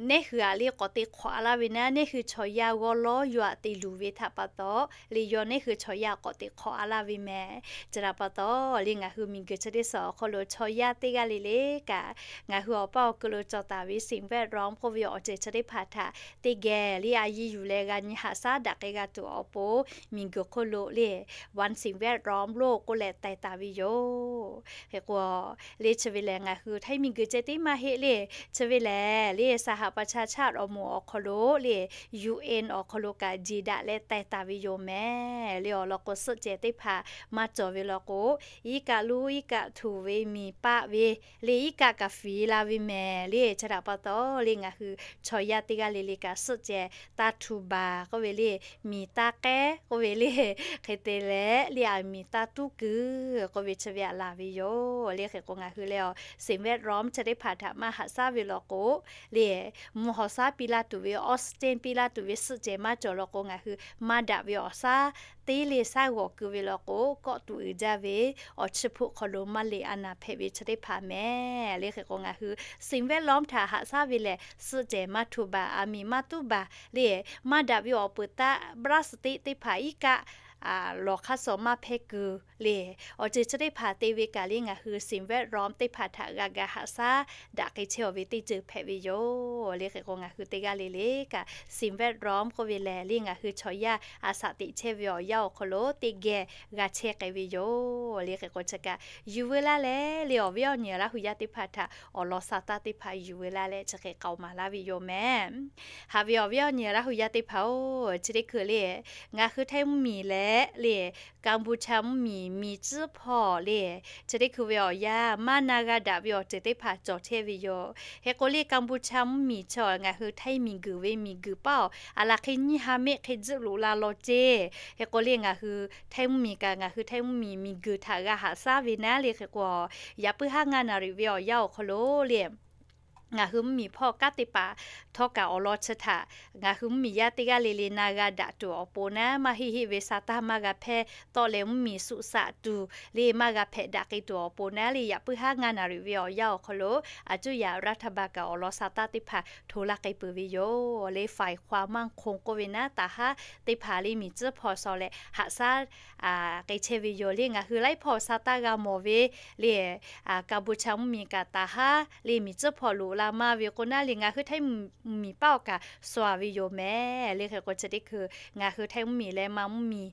neˇ hui aꞈ le k'awꞈ te hk'awꞈ a laˇ ve naˉ, neˇ hui chaw yaˇ g'awˇ lawˉ yaw aꞈ te luˬ ve htaꞈ pa taw le yawˇ neˇ hui chaw yaˇ k'awꞈ te hk'awꞈ a laˇ ve mehˍ. Chi htaꞈ pa taw le ngaˬ hui miˬ guiˬ chi teˇ suhˍ awˬ hk'aw lo chaw yaˇ teˇ g'aˇ le le kaꞈ ngaˬ hui awˬ paˇ awˬ ku lo cawˬ taˍ ve สิ่งแวดล้อม k'oˆ ve awˬ ceuˬ chi teˇ hpaˍ htaꞈ teˇ geh le a yiˇ yuˬ leh g'a nyi haꞈ shaˉ daꞈ k'ai g'a tuˬ awˬ pon miˬ guiˬ hk'oˆ lo le วันสิ่งแวดล้อมโลก k'oˆ leh taiˍ taˍ ve yoˬ. Hk'e k'o le chi ve lehˬ ngaˬ hui htaiˇ miˬ guiˬ ceh tiˉ maˇ heˆ le, chi ve lehˬ le สหประชาชาติ awˬ moˍ awˬ hk'aw lo le UN awˬ hk'aw lo kaꞈ jeˬ daꞈ leh teh taˍ ve yoˬ mehˍ le. Awˬ lawn k'o suhˆ cehˬ teˇ hpaˍ maˇ cawˬ ve lawn k'o, iˉ kaˆ luˉ iˉ kaˆ htuˬ ve miˬ paˆ ve le iˉ kaˆ kaꞈ fiˍ la ve mehˍ le. Chi htaꞈ pa taw le ngaˬ hui chaw yaˇ teˇ g'aˇ le le kaꞈ suhˆ cehˬ taˇ htu baˬ k'oˆ ve le, miˬ taˇ k'ehˉ k'oˆ ve le, hk'e te leh le aˬ miˍ taˇ tuˉ kuiˬ k'oˆ ve chi ve aꞈ laˬ ve yoˬ le. Hk'e k'o ngaˬ hui lehˬ สิ่งแวดล้อม chi teˇ hpaˍ htaꞈ maˇ haꞈ shaˉ ve lawn k'o le, mvuhˇ hawˬ shaˉ piˇ laˇ tuˬ ve, oxygen piˇ laˇ tuˬ ve suhˆ cehˬ maˇ cawˬ lawn k'o ngaˬ hui maˇ daꞈ ve awˬ shaˉ teˇ le shaˉ g'awˬ keu ve lawn k'o, kawˆ tuˬ uiˍ jaˇ ve awˬ chiˇ hpuˆ hk'aw lo maˇ leꞈ a naˍ hpehꞈ ve chi teˇ hpaˍ mehˍ le. Hk'e k'o ngaˬ hui สิ่งแวดล้อม htaꞈ haꞈ shaˉ ve lehˬ suhˆ cehˬ maˇ htu baˬ, aˬ miˍ maˇ tuˉ baˬ le, maˇ daꞈ ve awˬ peuˬ taˆ พลาสติก teˇ hpaˍ iˉ kaˆ lawˬ hk'aˇ suh maˇ hpehˇ kuiˬ le. Awˬ ceuˬ chi teˇ hpaˍ te ve kaꞈ le ngaˬ hui สิ่งแวดล้อม teˇ hpaˍ htaꞈ g'a ga haꞈ shaˉ daꞈ k'ai chehˇ ve teˇ ceuˬ hpehꞈ ve yoˬ le. Hk'e k'o ngaˬ hui teˇ g'aˇ le le kaꞈ สิ่งแวดล้อม k'oˆ ve lehˬ le ngaˬ hui chaw yaˇ aˬ shaꞈ teꞈ chehˇ ve awˬ yanˇ awˬ hk'aw lo teˇ geh g'a chehˇ k'ai ve yoˬ le. Hk'e k'o chi kaꞈ yuˬ veu laˇ leh le awˬ viˉ awˬ nyi Laˇ hu yaˇ teˇ hpaˍ htaꞈ awˬ lawn sha taˇ teˇ hpaˍ yuˬ veu laˇ leh chi hk'e k'aoˍ maˍ laˇ ve yoˬ mehˍ. Haꞈ ve awˬ viˉ awˬ nyi Laˇ hu yaˇ teˇ hpaˍ-oˬ, chi teˇ hkui le ngaˬ hui Htaiˇ mvuhˇmiˬ leh le Kaˍbuˍchaˇ mvuhˇmiˬ miˬ tcuhˉ hpawˇ le chi teˇ hkui ve awˬ yanˇ maˇ na g'a daꞈ ve awˬ ceuˬ teˇ hpaˍ cawˬ chehˇ ve yoˬ. Hk'e k'o le Kaˍbuˍchaˇ mvuhˇmiˬ chaw ngaˬ hui Htaiˇ miˬguiˬ ve miˬguiˬ paˇ-oˬ, aˬ laˬ hk'e nyiˇ ha mehˆ hk'e tzuhˆ loꞈ la law ceˇ. Hk'e k'o le ngaˬ hui Htaiˇ mvuhˇmiˬ kaꞈ ngaˬ hui Htaiˇ mvuhˇmiˬ miˬguiˬ htaꞈ g'a haꞈ shaˉ ve naˉ le. Hk'e k'o yaꞈ puiˉ haˉ ngaˇ naˍ riˍ ve awˬ yanˇ awˬ hk'aw lo le ngaˬ hui mvuhˇmiˬ hpawˇ kanˉ teˇ hpaˍ htawˇ kaꞈ awˬ lawn chi htaꞈ ngaˬ hui mvuhˇmiˬ yaˇ teˇ g'aˇ le le na g'a daꞈ tuˬ awˬ pon naˉ, maˇ heˆ heˆ ve sha taˇ maˇ g'a hpehˇ tawˆ leh mvuhˇmiˬ suˆ shaꞈ tuˬ le maˇ g'a hpehꞈ daꞈ k'ai tuˬ awˬ pon naˉ le, yaꞈ puiˉ haˉ ngaˇ naˍ riˍ ve awˬ yanˇ awˬ hk'aw lo aˬ cuˇ yaꞈ รัฐบาล kaꞈ awˬ lawn sha taˇ teˇ hpaˍ hto laˇ k'ai peuˬ ve yoˬ le. ฝ่ายความมั่นคง k'oˆ ve naˉ taˍ haˉ teˇ hpaˍ le miˬ tcuhˉ hpawˇ shawˍ leh haꞈ shaˉ k'ai chehˇ ve yoˬ le. Ngaˬ hui laiˉ hpawˇ sha taˇ g'a mawˬ ve le Kaˍbuˍchaˇ mvuhˇmiˬ kaꞈ taˍ haˉ le miˬ tcuhˉ hpawˇ loꞈ la maˇ ve k'o naˉ le ngaˬ hui Htaiˇ mvuhˇmiˬ paˇ-oˬ kaꞈ sua ve yoˬ mehˍ le. Hk'e k'o chi teˇ hkui ngaˬ hui Htaiˇ mvuhˇmiˬ leh maˇ mvuhˇmiˬ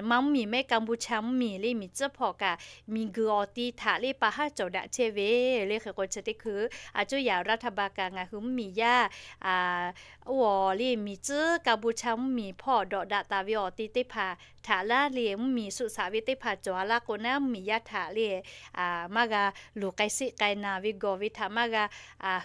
maˇ mvuhˇmiˬ mehˆ Kaˍbuˍchaˇ mvuhˇmiˬ le miˬ tcuhˉ hpawˇ kaꞈ miˬguiˬ awˬ ti htaꞈ le pa haˉ cawˬ daꞈ chehˇ ve le. Hk'e k'o chi teˇ hkui aˬ cuˇ yaꞈ รัฐบาล kaꞈ ngaˬ hui mvuhˇmiˬ yaˇ oˇ awˬ le miˬ tcuhˉ Kaˍbuˍchaˇ mvuhˇmiˬ hpawˇ dawꞈ daꞈ taˍ ve awˬ ti teˇ hpaˍ htaꞈ laˇ le mvuhˇmiˬ suˆ shaꞈ ve teˇ hpaˍ cawˬ a laˇ k'o naˉ mvuhˇmiˬ yaˇ htaꞈ le maˇ g'a luˬ k'ai sheˆ k'ai naˬ ve gawˬ ve htaꞈ maˇ g'a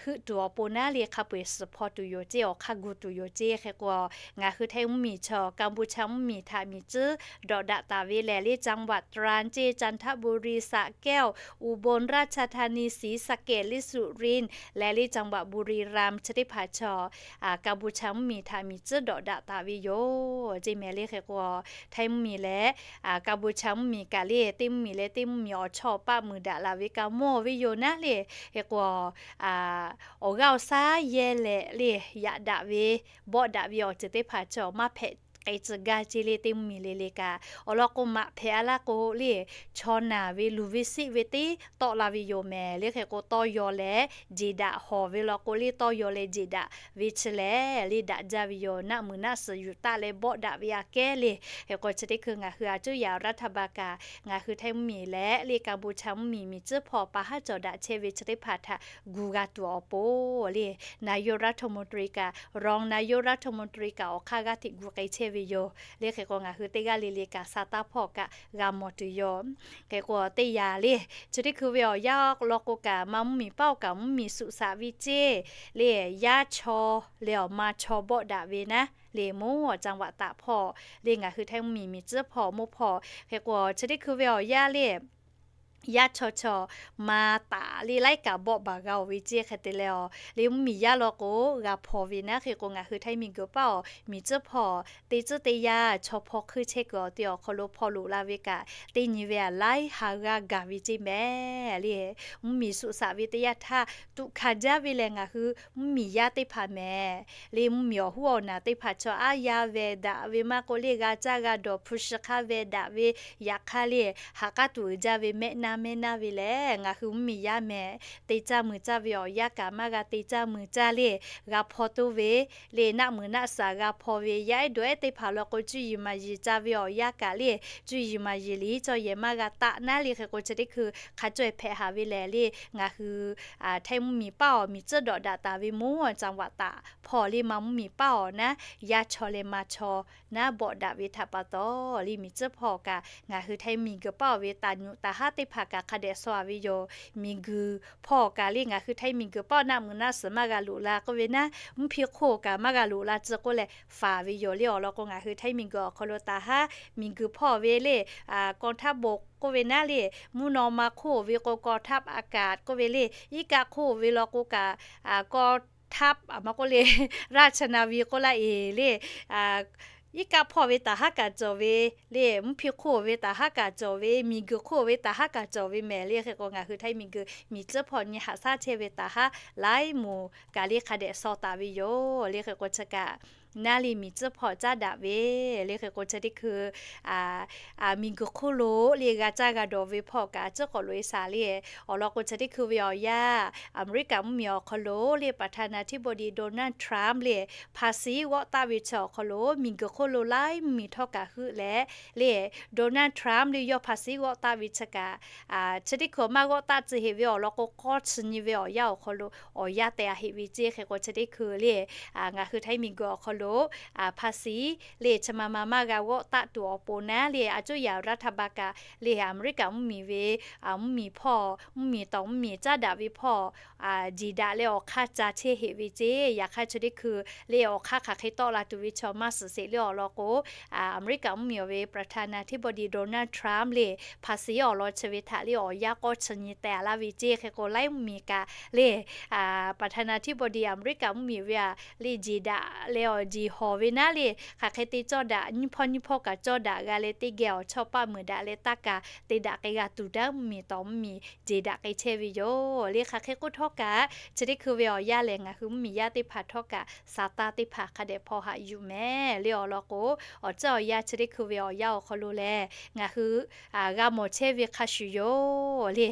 heuˆ tuˬ awˬ pon naˉ le hk'a peu-eˬ suhˍ hpaw tuˬ yoˬ ceˇ, awˬ hk'aˇ gu tuˬ yoˬ ceˇ. Hk'e k'o ngaˬ hui Htaiˇ mvuhˇmiˬ chaw Kaˍbuˍchaˇ mvuhˇmiˬ htaꞈ miˬ tcuhˉ dawꞈ daꞈ taˍ ve lehˬ le จังหวัดตรัง ceˇ, จันทบุรี สระแก้ว อุบลราชธานี ศรีสะเกษ และสุรินทร์ leh le จังหวัดบุรีรัมย์ chi teˇ hpaˍ chaw Kaˍbuˍchaˇ mvuhˇmiˬ htaꞈ miˬ tcuhˉ dawꞈ daꞈ taˍ ve yoˬ ceˇ mehˍ le. Hk'e k'o Htaiˇ mvuhˇmiˬ leh Kaˍbuˍchaˇ mvuhˇmiˬ kaꞈ le teˇ mvuhˇmiˬ leh teˇ mvuhˇmiˬ awˬ chawˇ paˆ muiˬ daꞈ laˬ ve kaꞈ mawˬ ve yoˬ naˉ le. Hk'e k'o awˬ g'aˇ awˬ shaˉ yehˇ leh le yaꞈ daꞈ ve bawˆ daꞈ ve awˬ ceuˬ teˇ hpaˍ chaw maˇ hpehꞈ k'ai tcuh gaˇ ceˇ le teˇ mvuhˇmiˬ le le kaꞈ. Awˬ lawn k'o maꞈ hpehꞈ a laˇ k'o le chaw naˬ ve luˬ ve siˆ ve teˇ tawˆ la ve yoˬ mehˍ le. Hk'e k'o tawˇ yaw leh jeˬ daꞈ hawˬ ve lawn k'o le tawˇ yaw leh jeˬ daꞈ ve chi lehˬ le daꞈ jaˇ ve yoˬ. Naˆ muiˬ naˆ suhˍ yuˬ taˆ leh bawˆ daꞈ ve aꞈ kehˉ le. Hk'e k'o chi teˇ hkui ngaˬ hui aˬ cuˇ yaꞈ รัฐบาล kaꞈ ngaˬ hui Htaiˇ mvuhˇmiˬ leh le Kaˍbuˍchaˇ mvuhˇmiˬ miˬ tcuhˉ hpawˇ pa haˉ cawˬ daꞈ chehˇ ve chi teˇ hpaˍ htaꞈ gu g'a tuˬ awˬ pon le นายกรัฐมนตรี kaꞈ รองนายกรัฐมนตรี kaꞈ awˬ hk'aˇ g'aˇ hteꞈ gu k'ai chehˇ ve yoˬ le. Hk'e k'o ngaˬ hui teˇ g'aˇ le le kaꞈ sha taˇ hpawˇ kaꞈ g'a mawˬ tuˬ yoˬ. Hk'e k'o teˇ yanˇ le chi teˇ hkui ve awˬ yanˇ lawn k'o kaꞈ maˇ mvuhˇmiˬ paˇ-oˬ kaꞈ mvuhˇmiˬ suˆ shaꞈ ve ceˇ le yaˇ chaw leh awˬ ma chaw bawˆ daꞈ ve naˉ le mvuhˇ awˬ จังหวัดตาก hpawˇ le ngaˬ hui Htaiˇ mvuhˇmiˬ miˬ tcuhˉ hpawˇ mvuhˇ hpawˇ. Hk'e k'o chi teˇ hkui ve awˬ yanˇ le yaˇ chaw chaw ma taˍ le laiˉ kaꞈ bawˆ baˬ g'a-oˬ ve ceˇ. Hk'e te leh awˬ le mvuhˇmiˬ yaˇ lawn k'o g'a hpaw ve naˉ. Hk'e k'o ngaˬ hui Htaiˇ miˬguiˬ paˇ-oˬ miˬ tcuhˉ hpawˇ teˇ tcuhˉ teˇ yanˇ chaw hpaw hk'eˇ chehˇ kuiˬ awˬ te awˬ hk'aw lo hpaw loꞈ la ve kaꞈ teˇ nyi ve aꞈ laiˉ ha g'aˇ gaˬ ve ceˇ mehˍ le. Mvuhˇmiˬ suˆ shaꞈ ve teˇ yanˇ htaˇ tuꞈ hkanˍ jaˇ ve lehˬ ngaˬ hui mvuhˇmiˬ yaˇ teˇ hpaˍ mehˍ le. Mvuhˇmiˬ awˬ huˉ awˬ naˍ teˇ hpaˍ chaw aˉ yaˇ veh daꞈ ve maˇ k'oˆ le g'a caˇ g'a dawˬ hpu shi hk'aˇ veh daꞈ ve yaꞈ hk'aˇ le ha k'aˉ tuˬ uiˍ jaˇ ve mehˆ maˇ mehˉ naˇ ve lehˬ, ngaˬ hui mvuhˇmiˬ yaˇ mehˍ te caˇ mui caˇ ve awˬ yanˇ kaꞈ maˇ g'a te caˇ mui caˇ le, g'a hpaw toˇ ve le, naˆ muiˬ naˆ saˍ g'a hpaw ve yaˇ ehˉ dawˬ ehˉ teˇ hpaˍ law k'o, cuˇ yiˍ maˍ yiˍ ca ve awˬ yanˇ kaꞈ le, cuˇ yiˍ maˍ yiˍ liꞈ cawˇ yehˬ maˇ g'a taˆ naˉ le. Hk'e k'o chi teˇ hkui hk'a caweh hpehꞈ haˍ ve lehˬ le, ngaˬ hui htaiˇ mvuhˇmiˬ paˇ awˬ miˬ tcuhˉ dawꞈ daꞈ taˍ ve mvuhˇ caˍ vaꞈ taˍ hpawˇ le, maˇ mvuhˇmiˬ paˇ awˬ naˉ yaˇ chaw leh maˇ chaw naˉ bawˆ daꞈ ve htaꞈ pa taw le, miˬ tcuhˉ hpawˇ kaꞈ ngaˬ hui htaiˇ miˬ guiˬ paˇ awˬ ve taˍ nyuꞈ taˍ haˉ teˇ hpaˍ kaꞈ hk'a dehꞈ shaw a ve yoˬ. Miˬ guiˬ hpawˇ kaꞈ le, ngaˬ hui htaiˇ miˬ guiˬ paˇ naˆ muiˬ naˆ suhˍ maˇ g'a loꞈ la k'oˆ ve naˉ, mvuhˇ hpiˇ hk'oˆ kaꞈ maˇ g'a loꞈ la tcuh k'oˆ leh faˍ ve yoˬ le. Awˬ lawn k'o, ngaˬ hui htaiˇ miˬ guiˬ awˬ hk'aw lo taˍ haˉ miˬ guiˬ hpawˇ ve le, กองทัพบก k'oˆ ve naˉ le, mvuhˇ naw ma hk'oˆ ve k'o กองทัพอากาศ k'oˆ ve le, iˉ kaˆ hk'oˆ ve law k'o kaꞈ กองทัพ a maˇ k'oˆ le, ราชนาวี k'oˆ laˇ e le, iˉ kaˆ hpawˇ ve taˍ haˉ kaꞈ cawˬ ve le, mvuhˇ hpiˇ hk'oˆ ve taˍ haˉ kaꞈ cawˬ ve, miˬ guiˬ hk'oˆ ve taˍ haˉ kaꞈ cawˬ ve mehˍ le. Hk'e k'o, ngaˬ hui htaiˇ miˬ guiˬ miˬ tcuhˉ hpawˇ nyi haꞈ shaˉ chehˇ ve taˍ haˉ laiˉ moˍ kaꞈ le hk'a dehꞈ shaw taˍ ve yoˬ le. Hk'e k'o chi kaꞈ naˉ le miˬ tcuhˉ hpawˇ caˉ daꞈ ve le. Hk'e k'o chi teˇ hkui miˬ guiˬ hk'oˆ lo le g'a caˇ g'a dawˬ ve hpawˇ kaꞈ tcuhˉ k'awꞈ loꞈ e shaˍ le. Awˬ lawn k'o chi teˇ hkui ve awˬ yanˇ, Aˍmeˍriˆkaꞈ mvuhˇmiˬ awˬ hk'aw lo le ประธานาธิบดี Donald Trump le ภาษี g'awˆ taˆ ve chi awˬ hk'aw lo miˬ guiˬ hk'oˆ lo laiˉ mvuhˇmiˬ htawˇ kaꞈ heuˆ leh le, Donald Trump le yawˇ ภาษี g'awˆ taˆ ve chi kaꞈ chi teˇ hkui maˇ g'awˆ taˆ tcuh heꞈ ve awˬ lawn k'o, k'awˇ chi nyi ve awˬ yanˇ awˬ hk'aw lo awˬ yanˇ teh a heꞈ ve ceˇ. Hk'e k'o chi teˇ hkui le ngaˬ hui htaiˇ miˬ guiˬ awˬ hk'aw lo ภาษี le chi ma ma maˇ g'a g'awˆ taˆ tuˬ awˬ pon naˉ le, a cuˇ yaꞈ รัฐบาล kaꞈ le Aˍmeˍriˆkaꞈ mvuhˇmiˬ ve mvuhˇmiˬ hpawˇ, mvuhˇmiˬ tawˍ mvuhˇmiˬ caˉ daꞈ ve hpawˇ jeˬ daꞈ leh awˬ hk'aˇ ca chehˇ heꞈ ve ceˇ. Yaꞈ hk'aˇ chi teˇ hkui le awˬ hk'aˇ hk'aˬ hk'e tawˆ la tuˬ ve chaw maˇ suhˍ sheˍ le. Awˬ lawn k'o, Aˍmeˍriˆkaꞈ mvuhˇmiˬ ve ประธานาธิบดี Donald Trump le ภาษี awˬ lawn chi ve htaꞈ le awˬ yanˇ k'awˇ chi nyi teh a laˇ ve ceˇ. Hk'e k'o laiˉ mvuhˇmiˬ kaꞈ le ประธานาธิบดี Aˍmeˍriˆkaꞈ mvuhˇmiˬ ve a le jeˬ daꞈ leh awˬ jeˬ hawˬ ve naˉ le, hk'aˬ hk'e te cawˇ daꞈ, nyiˇ hpawˇ nyiˇ hpawˇ kaꞈ cawˇ daꞈ g'a leh teˇ geh awˬ chawˇ paˆ meuˍ daꞈ leh taˇ kaꞈ te daꞈ k'ai g'a tuˬ daˇ mvuhˇmiˬ tawˍ mvuhˇmiˬ jeˬ daꞈ k'ai chehˇ ve yoˬ le. Hk'aˬ hk'e k'oˆ htawˇ kaꞈ chi teˇ hkui ve awˬ yanˇ lehˬ, ngaˬ hui mvuhˇmiˬ yaˇ teˇ hpaˍ htawˇ kaꞈ สตางค์ teˇ hpaˍ hk'a dehꞈ hpaw haꞈ yuˬ mehˍ le. Awˬ lawn k'o, awˬ tcuhˉ awˬ yanˇ chi teˇ hkui ve awˬ yanˇ awˬ hk'aw lo lehˬ ngaˬ hui g'a mawˬ chehˇ ve hk'a shuˍ yoˬ le,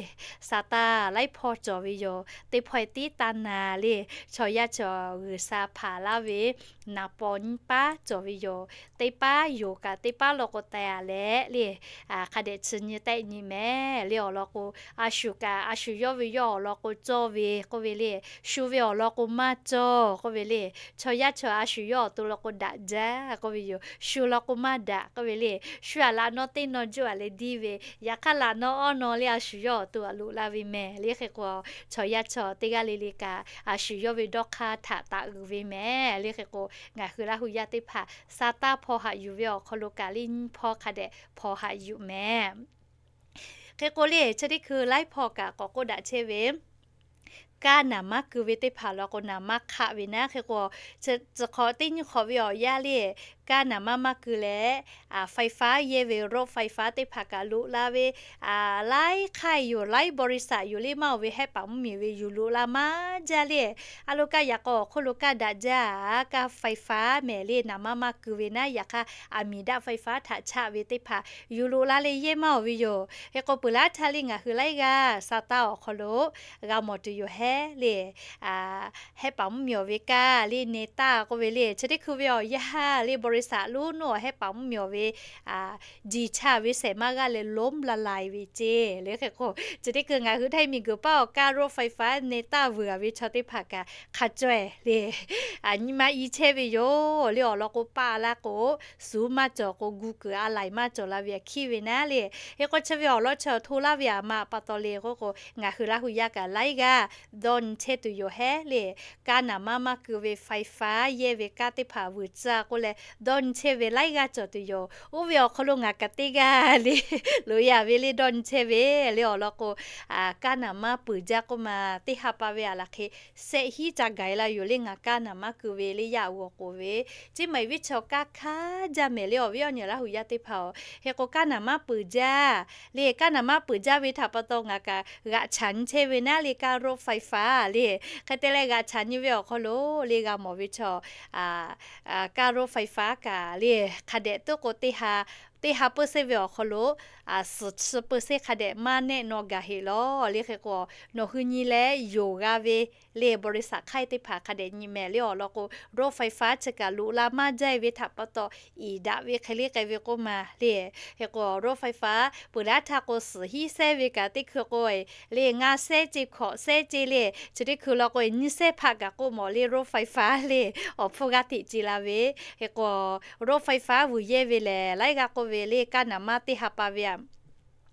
สตางค์ laiˉ hpawˇ cawˬ ve yoˬ. Teˇ hpawˇ tiˉ taˇ na le, chaw yaˇ chaw G'uiˬsha hpanˍ laˇ ve naˍ paw nyiˇ paˉ cawˬ ve yoˬ. Teˇ paˉ yoˬ kaꞈ teˇ paˉ law k'o teh a leh le, hk'a dehꞈ chi nyi tehˆ nyi mehˍ le. Awˬ lawn k'o, a shu kaꞈ a shu yawˇ ve yawˇ awˬ lawn k'o cawˇ ve k'oˆ ve le, shu ve awˬ lawn k'o maˇ cawˇ k'oˆ ve le. Chaw yaˇ chaw a shu yawˇ awˬ to law k'o daꞈ jaˇ k'oˆ ve yoˬ. Shu law k'o maˇ daꞈ k'oˆ ve le. Shu a laꞈ naw teˇ naw juˇ a leh diˇ ve, yaꞈ hk'aˇ laꞈ naw awˇ naw le a shu yawˇ awˬ to a loꞈ la ve mehˍ le. Hk'e k'o, chaw yaˇ chaw teˇ g'aˇ le le kaꞈ a shu yawˇ ve dawˇ hk'aˇ htaꞈ taꞈ uiˍ ve mehˍ le. Hk'e k'o, ngaˬ hui Laˇ hu yaˇ teˇ hpaˍ สตางค์ hpaw haꞈ yuˬ ve awˬ hk'aw lo kaꞈ le nyiˇ hpawˇ hk'a dehꞈ hpaw haꞈ yuˬ mehˍ. Hk'e k'o le chi teˇ hkui laiˉ hpawˇ kaꞈ k'awꞈ k'oˆ daꞈ chehˇ ve, kaˇ naˍ manˇ keu ve teˇ hpaˍ law k'o naˍ manˇ hk'aˆ ve naˉ. Hk'e k'o, tcuh hk'awꞈ teˇ nyiˇ hk'awꞈ ve awˬ yanˇ le, kaˇ naˍ manˇ maˇ keu leh, ไฟฟ้า yehˇ ve รถไฟฟ้า teˇ hpaˍ kaꞈ loꞈ la ve, laiˉ hk'aˇ yoˬ, laiˉ บริษัท yoˬ le, maˇ oˬ ve hehˆ paˍ mvuhˇmiˬ ve yuˬ loꞈ la maˇ jaˇ le. A lo kaˇ yaꞈ k'aw awˬ hk'oˆ lo kaˇ daꞈ jaˇ, kaˇ ไฟฟ้า mehˍ le, naˍ manˇ maˇ keu ve naˉ. Yaꞈ hk'aˇ aˬ miˍ daꞈ ไฟฟ้า htaꞈ chaˆ ve teˇ hpaˍ yuˬ loꞈ la leh yehˇ maˇ oˬ ve yoˬ. Hk'e k'o peuˬ laˇ htaˇ le ngaˬ hui laiˉ g'aˇ สตางค์ awˬ hk'aw lo g'a mawˬ tuˬ yoˬ hehˉ le. Hehˆ paˍ mvuhˇmiˬ ve kaˇ le เนต้า k'oˆ ve le, chi teˇ hkui ve awˬ yanˇ le บริษัท lonˉ lonˉ awˬ hehˆ paˍ mvuhˇmiˬ ve jiˬ chaˇ ve shehˍ maˇ g'aˇ leh ล้มละลาย ve ceˇ le. Hk'e k'o chi teˇ hkui ngaˬ hui htaiˇ miˬguiˬ paˇ awˬ kaˇ รถไฟฟ้า เนต้า vuiˬ a ve chaw teˇ hpaˍ kaꞈ hk'a caweh le, nyi ma i chehˇ ve yoˬ le. Awˬ lawn k'o paˆ laˇ k'o, suˍ maˇ cawˬ k'o gu kuiˬ a laiˍ maˇ cawˬ la ve aꞈ hkiˉ ve naˉ le. Hk'e k'o chi ve awˬ lawn chi awˬ hto laˇ ve aˬ ma pa taw le k'oˆ k'o, ngaˬ hui Laˇ hu yaˇ kaꞈ laiˉ g'aˇ dawˇ nyi chehˇ tuˬ yoˬ hehˉ le. Kaˇ naˍ manˇ maˇ keu ve ไฟฟ้า yehˇ ve kaˇ teˇ hpaˍ vuiˬ tcuh a k'oˆ leh dawˇ nyi chehˇ ve laiˉ g'aˇ cawˬ tuˬ yoˬ. Oˇ ve awˬ hk'aw lo ngaˬ kaꞈ teˇ g'aˇ le loꞈ e a ve le dawˇ nyi chehˇ ve le. Awˬ lawn k'o, kaˇ naˍ manˇ peuˬ jaˇ k'oˆ ma, teˇ ha pa ve aˬ laˬ hk'e shehˆ hinˉ ca gaˬ e la yoˬ le. Ngaˬ kaˇ naˍ manˇ keu ve le yaˇ g'awˬ k'oˍ ve, chi maˬ e viˉ chaw kaˇ hkanˉ jaˇ mehˍ le. Awˬ viˉ awˬ nyi Laˇ hu yaˇ teˇ hpaˍ-oˬ, hk'e k'o kaˇ naˍ manˇ peuˬ jaˇ le. Kaˇ naˍ manˇ peuˬ jaˇ ve htaꞈ pa taw ngaˬ kaꞈ g'aꞈ chaꞈ nyi chehˇ ve naˉ le, kaˇ รถไฟฟ้า le. Hk'e te leh g'aꞈ chaꞈ nyi ve awˬ hk'aw lo le g'a mawˬ ve chaw kaˇ รถไฟฟ้า kaꞈ le hk'a dehꞈ tuˉ k'o teˇ ha teˇ ha เปอร์เซ็นต์ ve awˬ hk'aw lo suhˍ chi เปอร์เซ็นต์ hk'a dehꞈ maˇ nehˆ naw gaˬ heˆ lawˬ le. Hk'e k'o, nawˬ hui nyi leh yonˍ g'a ve le บริษัท hk'aˇ teˇ hpaˍ hk'a dehꞈ nyi mehˍ le. Awˬ lawn k'o, รถไฟฟ้า chi kaꞈ loꞈ la maˇ jaˇ ve htaꞈ pa taw, iˍ daꞈ ve hk'e le k'ai ve k'oˆ ma le. Hk'e k'o, รถไฟฟ้า peuˬ laˇ htaˇ k'o, suhˍ hiˉ sehˉ ve kaꞈ teˇ hkui k'o, le ngaˇ sehˉ ce hkawꞈ sehˉ ce le, chi teˇ hkui law k'o, nyiˇ sehˉ hpaˆ kaꞈ k'oˆ mawˬ le รถไฟฟ้า le awˬ hpfuhˇ g'aˇ hteꞈ ce la ve. Hk'e k'o, รถไฟฟ้า vuiˬ yehˇ ve lehˬ, laiˉ g'aˇ k'oˆ ve le, kaˇ naˍ maˇ teˇ ha pa ve a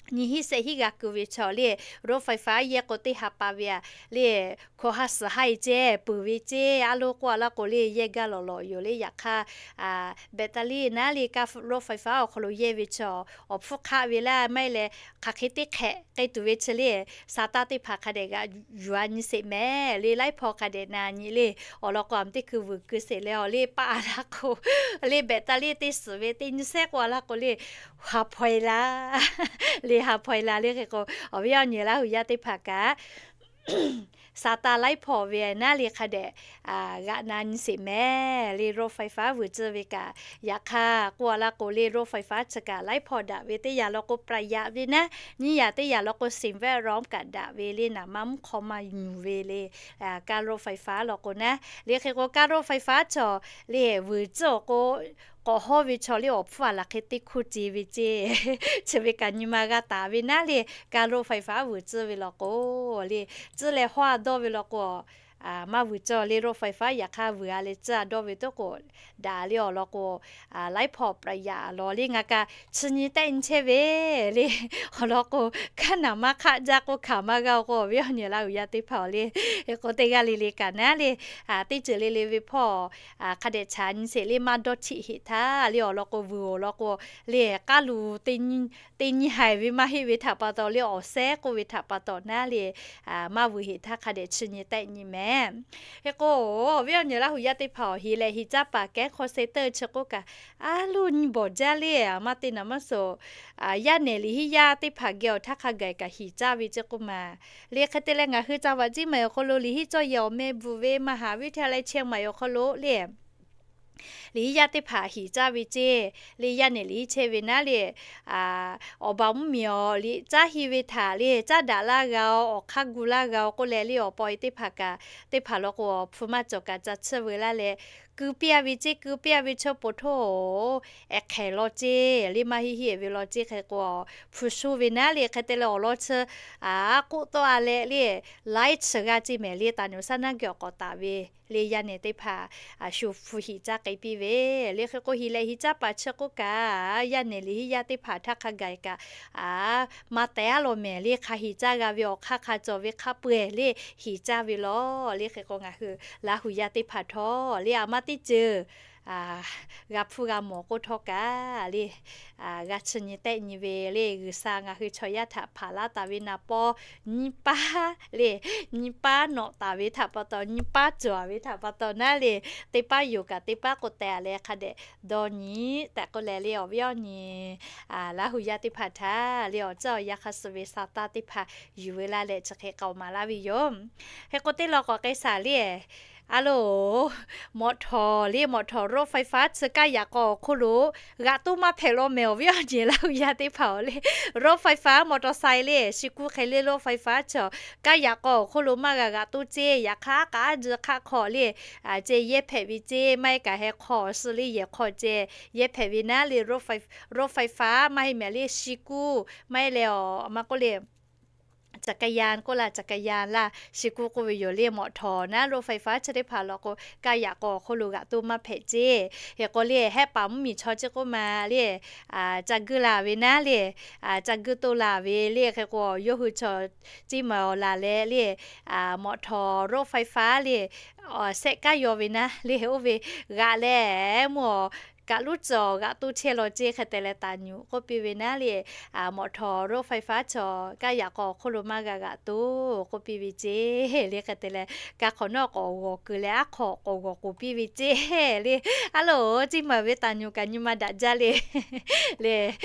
nyi hiˉ sehˆ hiˉ g'a keu ve chaw le, รถไฟฟ้า yehˇ k'o teˇ ha pa ve a le, hkawꞈ ha suhˍ ha e ceh peuˬ ve ceˇ. A lo k'oˆ a laˇ k'o le, yehˇ gaˇ lawˬ lawˬ yoˬ le. Yaꞈ hk'aˇ, แบตเตอรี่ naˉ le kaˇ รถไฟฟ้า awˬ hk'aw lo yehˇ ve chaw awˬ hpfuhˇ hk'aˆ ve laˇ maˇ heˆ leh, hk'aˬ hk'e teˇ hk'ehꞈ k'ai tuˬ ve chi le, sa taˇ teˇ hpaˍ hk'a dehꞈ g'aꞈ yuˬ a nyi sheˍ mehˍ le. Laiˉ hpaw hk'a dehꞈ na nyi le. Awˬ lawn k'o, a teˇ hkui vuiˬ keu sheˍ leh awˬ le paˆ a laˇ k'o, le แบตเตอรี่ teˇ suhˍ ve teˇ nyiˇ sehˉ k'oˆ a laˇ k'o le, ha hpaw e la le, ha hpaw e la le. Hk'e k'o, awˬ viˉ awˬ nyi Laˇ huˍ yaˇ teˇ hpaˍ kaꞈ, sa taˇ laiˉ hpaw ve naˉ le hk'a dehꞈ g'aꞈ na nyi sheˍ mehˍ le. รถไฟฟ้า vuiˬ tcuh ve kaꞈ, yaꞈ hk'aˇ k'oˆ a laˇ k'o le, รถไฟฟ้า chi kaꞈ laiˉ hpaw daꞈ ve teˇ yanˇ law k'o ประหยัด ve naˉ, nyiˇ yanˇ teˇ yanˇ law k'o สิ่งแวดล้อม kaꞈ daꞈ ve le. Naˍ maˇ mvuhˇ hk'aw maˇ nyuˬ ve le, kaˇ รถไฟฟ้า law k'o naˉ le. Hk'e k'o, kaˇ รถไฟฟ้า chaw le vuiˬ tcuh awˬ k'o, k'awꞈ hawˇ ve chaw le awˬ hpfuhˇ a laˬ hk'e teˇ hkuˇ ce ve ceˇ. Chi ve kaꞈ nyi ma g'a taˍ ve naˉ le, kaˇ รถไฟฟ้า vuiˬ tcuh ve law k'o le, tcuh leh hawˇ a dawˇ ve law k'o, maˇ vuiˬ cawˇ le. รถไฟฟ้า yaꞈ hk'aˇ vuiˬ a leh tcuh a dawˇ ve toˉ k'o, daꞈ le. Awˬ lawn k'o, laiˉ hpaw ประหยัด law le. Ngaˬ kaꞈ chi nyi tehˆ nyi chehˇ ve le. Awˬ lawn k'o, kaˇ naˍ maˇ hk'aˆ jaˇ k'oˆ hkanˍ maˇ g'a-o k'o, awˬ viˉ awˬ nyi Laˇ huˍ yaˇ teˇ hpaˍ awˬ le, hk'e k'o teˇ g'aˇ le le kaꞈ naˉ le, teˇ ceuˬ le le ve hpawˇ hk'a dehꞈ chaꞈ nyi sheˍ le. Maˇ dawˇ htiˆ heˆ htaˇ le, awˬ lawn k'o vuiˬ awˬ lawn k'o le, k'aˉ luˬ teˇ nyi haiˬ ve maˇ heˆ ve htaꞈ pa taw le, awˬ sehˉ k'oˆ ve htaꞈ pa taw naˉ le, maˇ vuiˬ heˆ htaˇ hk'a dehꞈ chi nyi tehˆ nyi mehˍ. Hk'e k'o, awˬ viˉ awˬ nyi Laˇ huˍ yaˇ teˇ hpaˍ awˬ heˍ leh hiˍ caˇ paˍ kehˉ hk'aw seh teuˇ chi k'oˆ kaꞈ, a loˇ nyi bawˬ jaˇ le. Maˇ te naˍ maˇ suhˍ, yaˇ nehˬ liꞈ hiˉ yaˇ teˇ hpaˍ geh awˬ htaˇ hk'a gaˬ kaꞈ hiˍ caˇ ve ceˇ k'oˆ ma le. Hk'e te leh ngaˬ hui จังหวัดเชียงใหม่ awˬ hk'aw lo liꞈ hiˉ cawˇ yehˬ awˬ meh bvuhꞈ ve มหาวิทยาลัยเชียงใหม่ awˬ hk'aw lo le, liꞈ hiˉ yaˇ teˇ hpaˍ hiˍ caˇ ve ceˇ le. Yaˇ nehˬ liꞈ hiˉ chehˇ ve naˉ le, awˬ baˬ mvuhˇ miˬ awˬ liꞈ caˉ hi ve htaꞈ le caˉ daꞈ laˇ g'a-o, awˬ hk'aˇ gu laˇ g'a-o k'oˆ leh le, awˬ paw e teˇ hpaˍ kaꞈ, teˇ hpaˍ law k'o, awˬ hpu maˇ cawˬ kaꞈ ca tsuhˇ veu laˇ leh, keu piˇ a ve ceˇ. Keu piˇ a ve chi po htoˇ, ehˉ hk'ehˍ law ceˇ le, maˇ heˆ heˆ ve law ceˇ. Hk'e k'o, hpu sho ve naˉ le. Hk'e te leh awˬ lawn chi k'oˆ tawˆ a leh le, laiˉ chi g'aˇ ceˇ mehˍ le. Taˍ nyuˬ saˉ naˉ geh awˬ k'awꞈ taˍ ve le, yaˇ nehˬ teˇ hpaˍ shu hpu hiˍ caˇ k'ai piˇ ve le. Hk'e k'o, hiˍ leh hiˍ caˇ paˍ chi k'oˆ kaꞈ, yaˇ nehˬ liꞈ hiˉ yaˇ teˇ hpaˍ htaˇ hk'a gaˬ kaꞈ, maˇ tehˉ a law mehˍ le. Hk'a hiˍ caˇ g'a ve awˬ hk'aˇ hk'a cawˬ ve hk'a peu-eˬ le, hiˍ caˇ ve law le. Hk'e k'o, ngaˬ hui Laˇ huˍ yaˇ teˇ hpaˍ htawˇ le, a maˇ teˇ ceuˬ g'a hpuˇ g'a mawˬ k'oˆ htawˇ kaꞈ le, g'a chi nyi tehˆ nyi ve le. G'uiˬsha ngaˬ hui chaw yaˇ htaꞈ hpaˍ laˇ taˍ ve naˍ paw nyi paˉ le, nyi paˉ nawꞈ taˍ ve htaꞈ pa taw, nyi paˉ cawˬ ve htaꞈ pa taw naˉ le, teˇ paˉ yoˬ kaꞈ teˇ paˉ k'o tehꞈ leh hk'a dehꞈ dawˇ nyi tehꞈ k'oˆ leh le, awˬ viˉ awˬ nyi Laˇ huˍ yaˇ teˇ hpaˍ htaꞈ le, awˬ ceuˬ awˬ yanˇ hk'a suh ve sa taˇ teˇ hpaˍ yuˬ veu laˇ leh chi hk'e k'aoˍ maˍ laˇ ve yoˬ. Hk'e k'o, teˇ law k'awꞈ k'ai shaˍ le, a loˬ, mawꞈ htawˍ le, mawꞈ htawˍ รถไฟฟ้า chi kaˇ yaꞈ k'aw awˬ hk'oˆ lo g'aꞈ toˇ maˇ hpehꞈ law mehˍ, awˬ viˉ awˬ nyi Laˇ huˍ yaˇ teˇ hpaˍ-oˬ le. รถไฟฟ้า มอเตอร์ไซค์ le, shi kuˇ hk'e le รถไฟฟ้า chaw kaˇ yaꞈ k'aw awˬ hk'oˆ lo maˇ g'a g'aꞈ toˇ ceˇ. Yaꞈ hk'aˇ, k'aˉ ji hk'aˆ hk'aw le, ceˇ yehˇ hpehꞈ ve ceˇ. Maˇ heˆ kaꞈ heh hk'aw suh le yehˬ hk'aw ceˇ yehˇ hpehꞈ ve naˉ le, รถไฟฟ้า maˇ heˆ mehˍ le, shi kuˇ maˇ heˆ leh, a ma k'oˆ le จักรยาน k'oˆ laˇ, จักรยาน laˇ, shi kuˇ k'oˆ ve yoˬ le. Mawꞈ htawˍ naˉ รถไฟฟ้า chi teˇ hpaˍ law k'o, kaˇ yaꞈ k'aw awˬ hk'oˆ lo g'aꞈ toˇ maˇ hpehꞈ ceˇ. Hk'e k'o le, hehˆ paˍ mvuhˇmiˬ chaw ceˇ k'oˆ ma le, ca guˇ la ve naˉ le, ca guˇ toˇ la ve le. Hk'e k'o, yawˇ hui chaw ceˇ maˬ awˬ laˬ leh le, mawꞈ htawˍ รถไฟฟ้า le, shehˆ kaˉ yaw ve naˉ le, oˇ ve g'aꞈ leh mvuhˇ awˬ kaꞈ luˉ cawˬ g'aꞈ toˇ chehˇ law ceˇ. Hk'e te leh, taˍ nyuˬ k'oˆ piˇ ve naˉ le, mawꞈ htawˍ รถไฟฟ้า chaw kaˇ yaꞈ k'aw awˬ hk'oˆ lo maˇ g'a g'aꞈ toˇ k'oˆ piˇ ve ceˇ le. Hk'e te leh, kaˇ hk'awꞈ nawˉ k'awꞈ g'awˬ keu leh, aˉ hk'aw k'awꞈ g'awˬ k'oˍ piˇ ve ceˇ le. A loˬ, ceˇ maˬ ve taˍ nyuˬ kaꞈ nyi ma daꞈ jaˇ le le.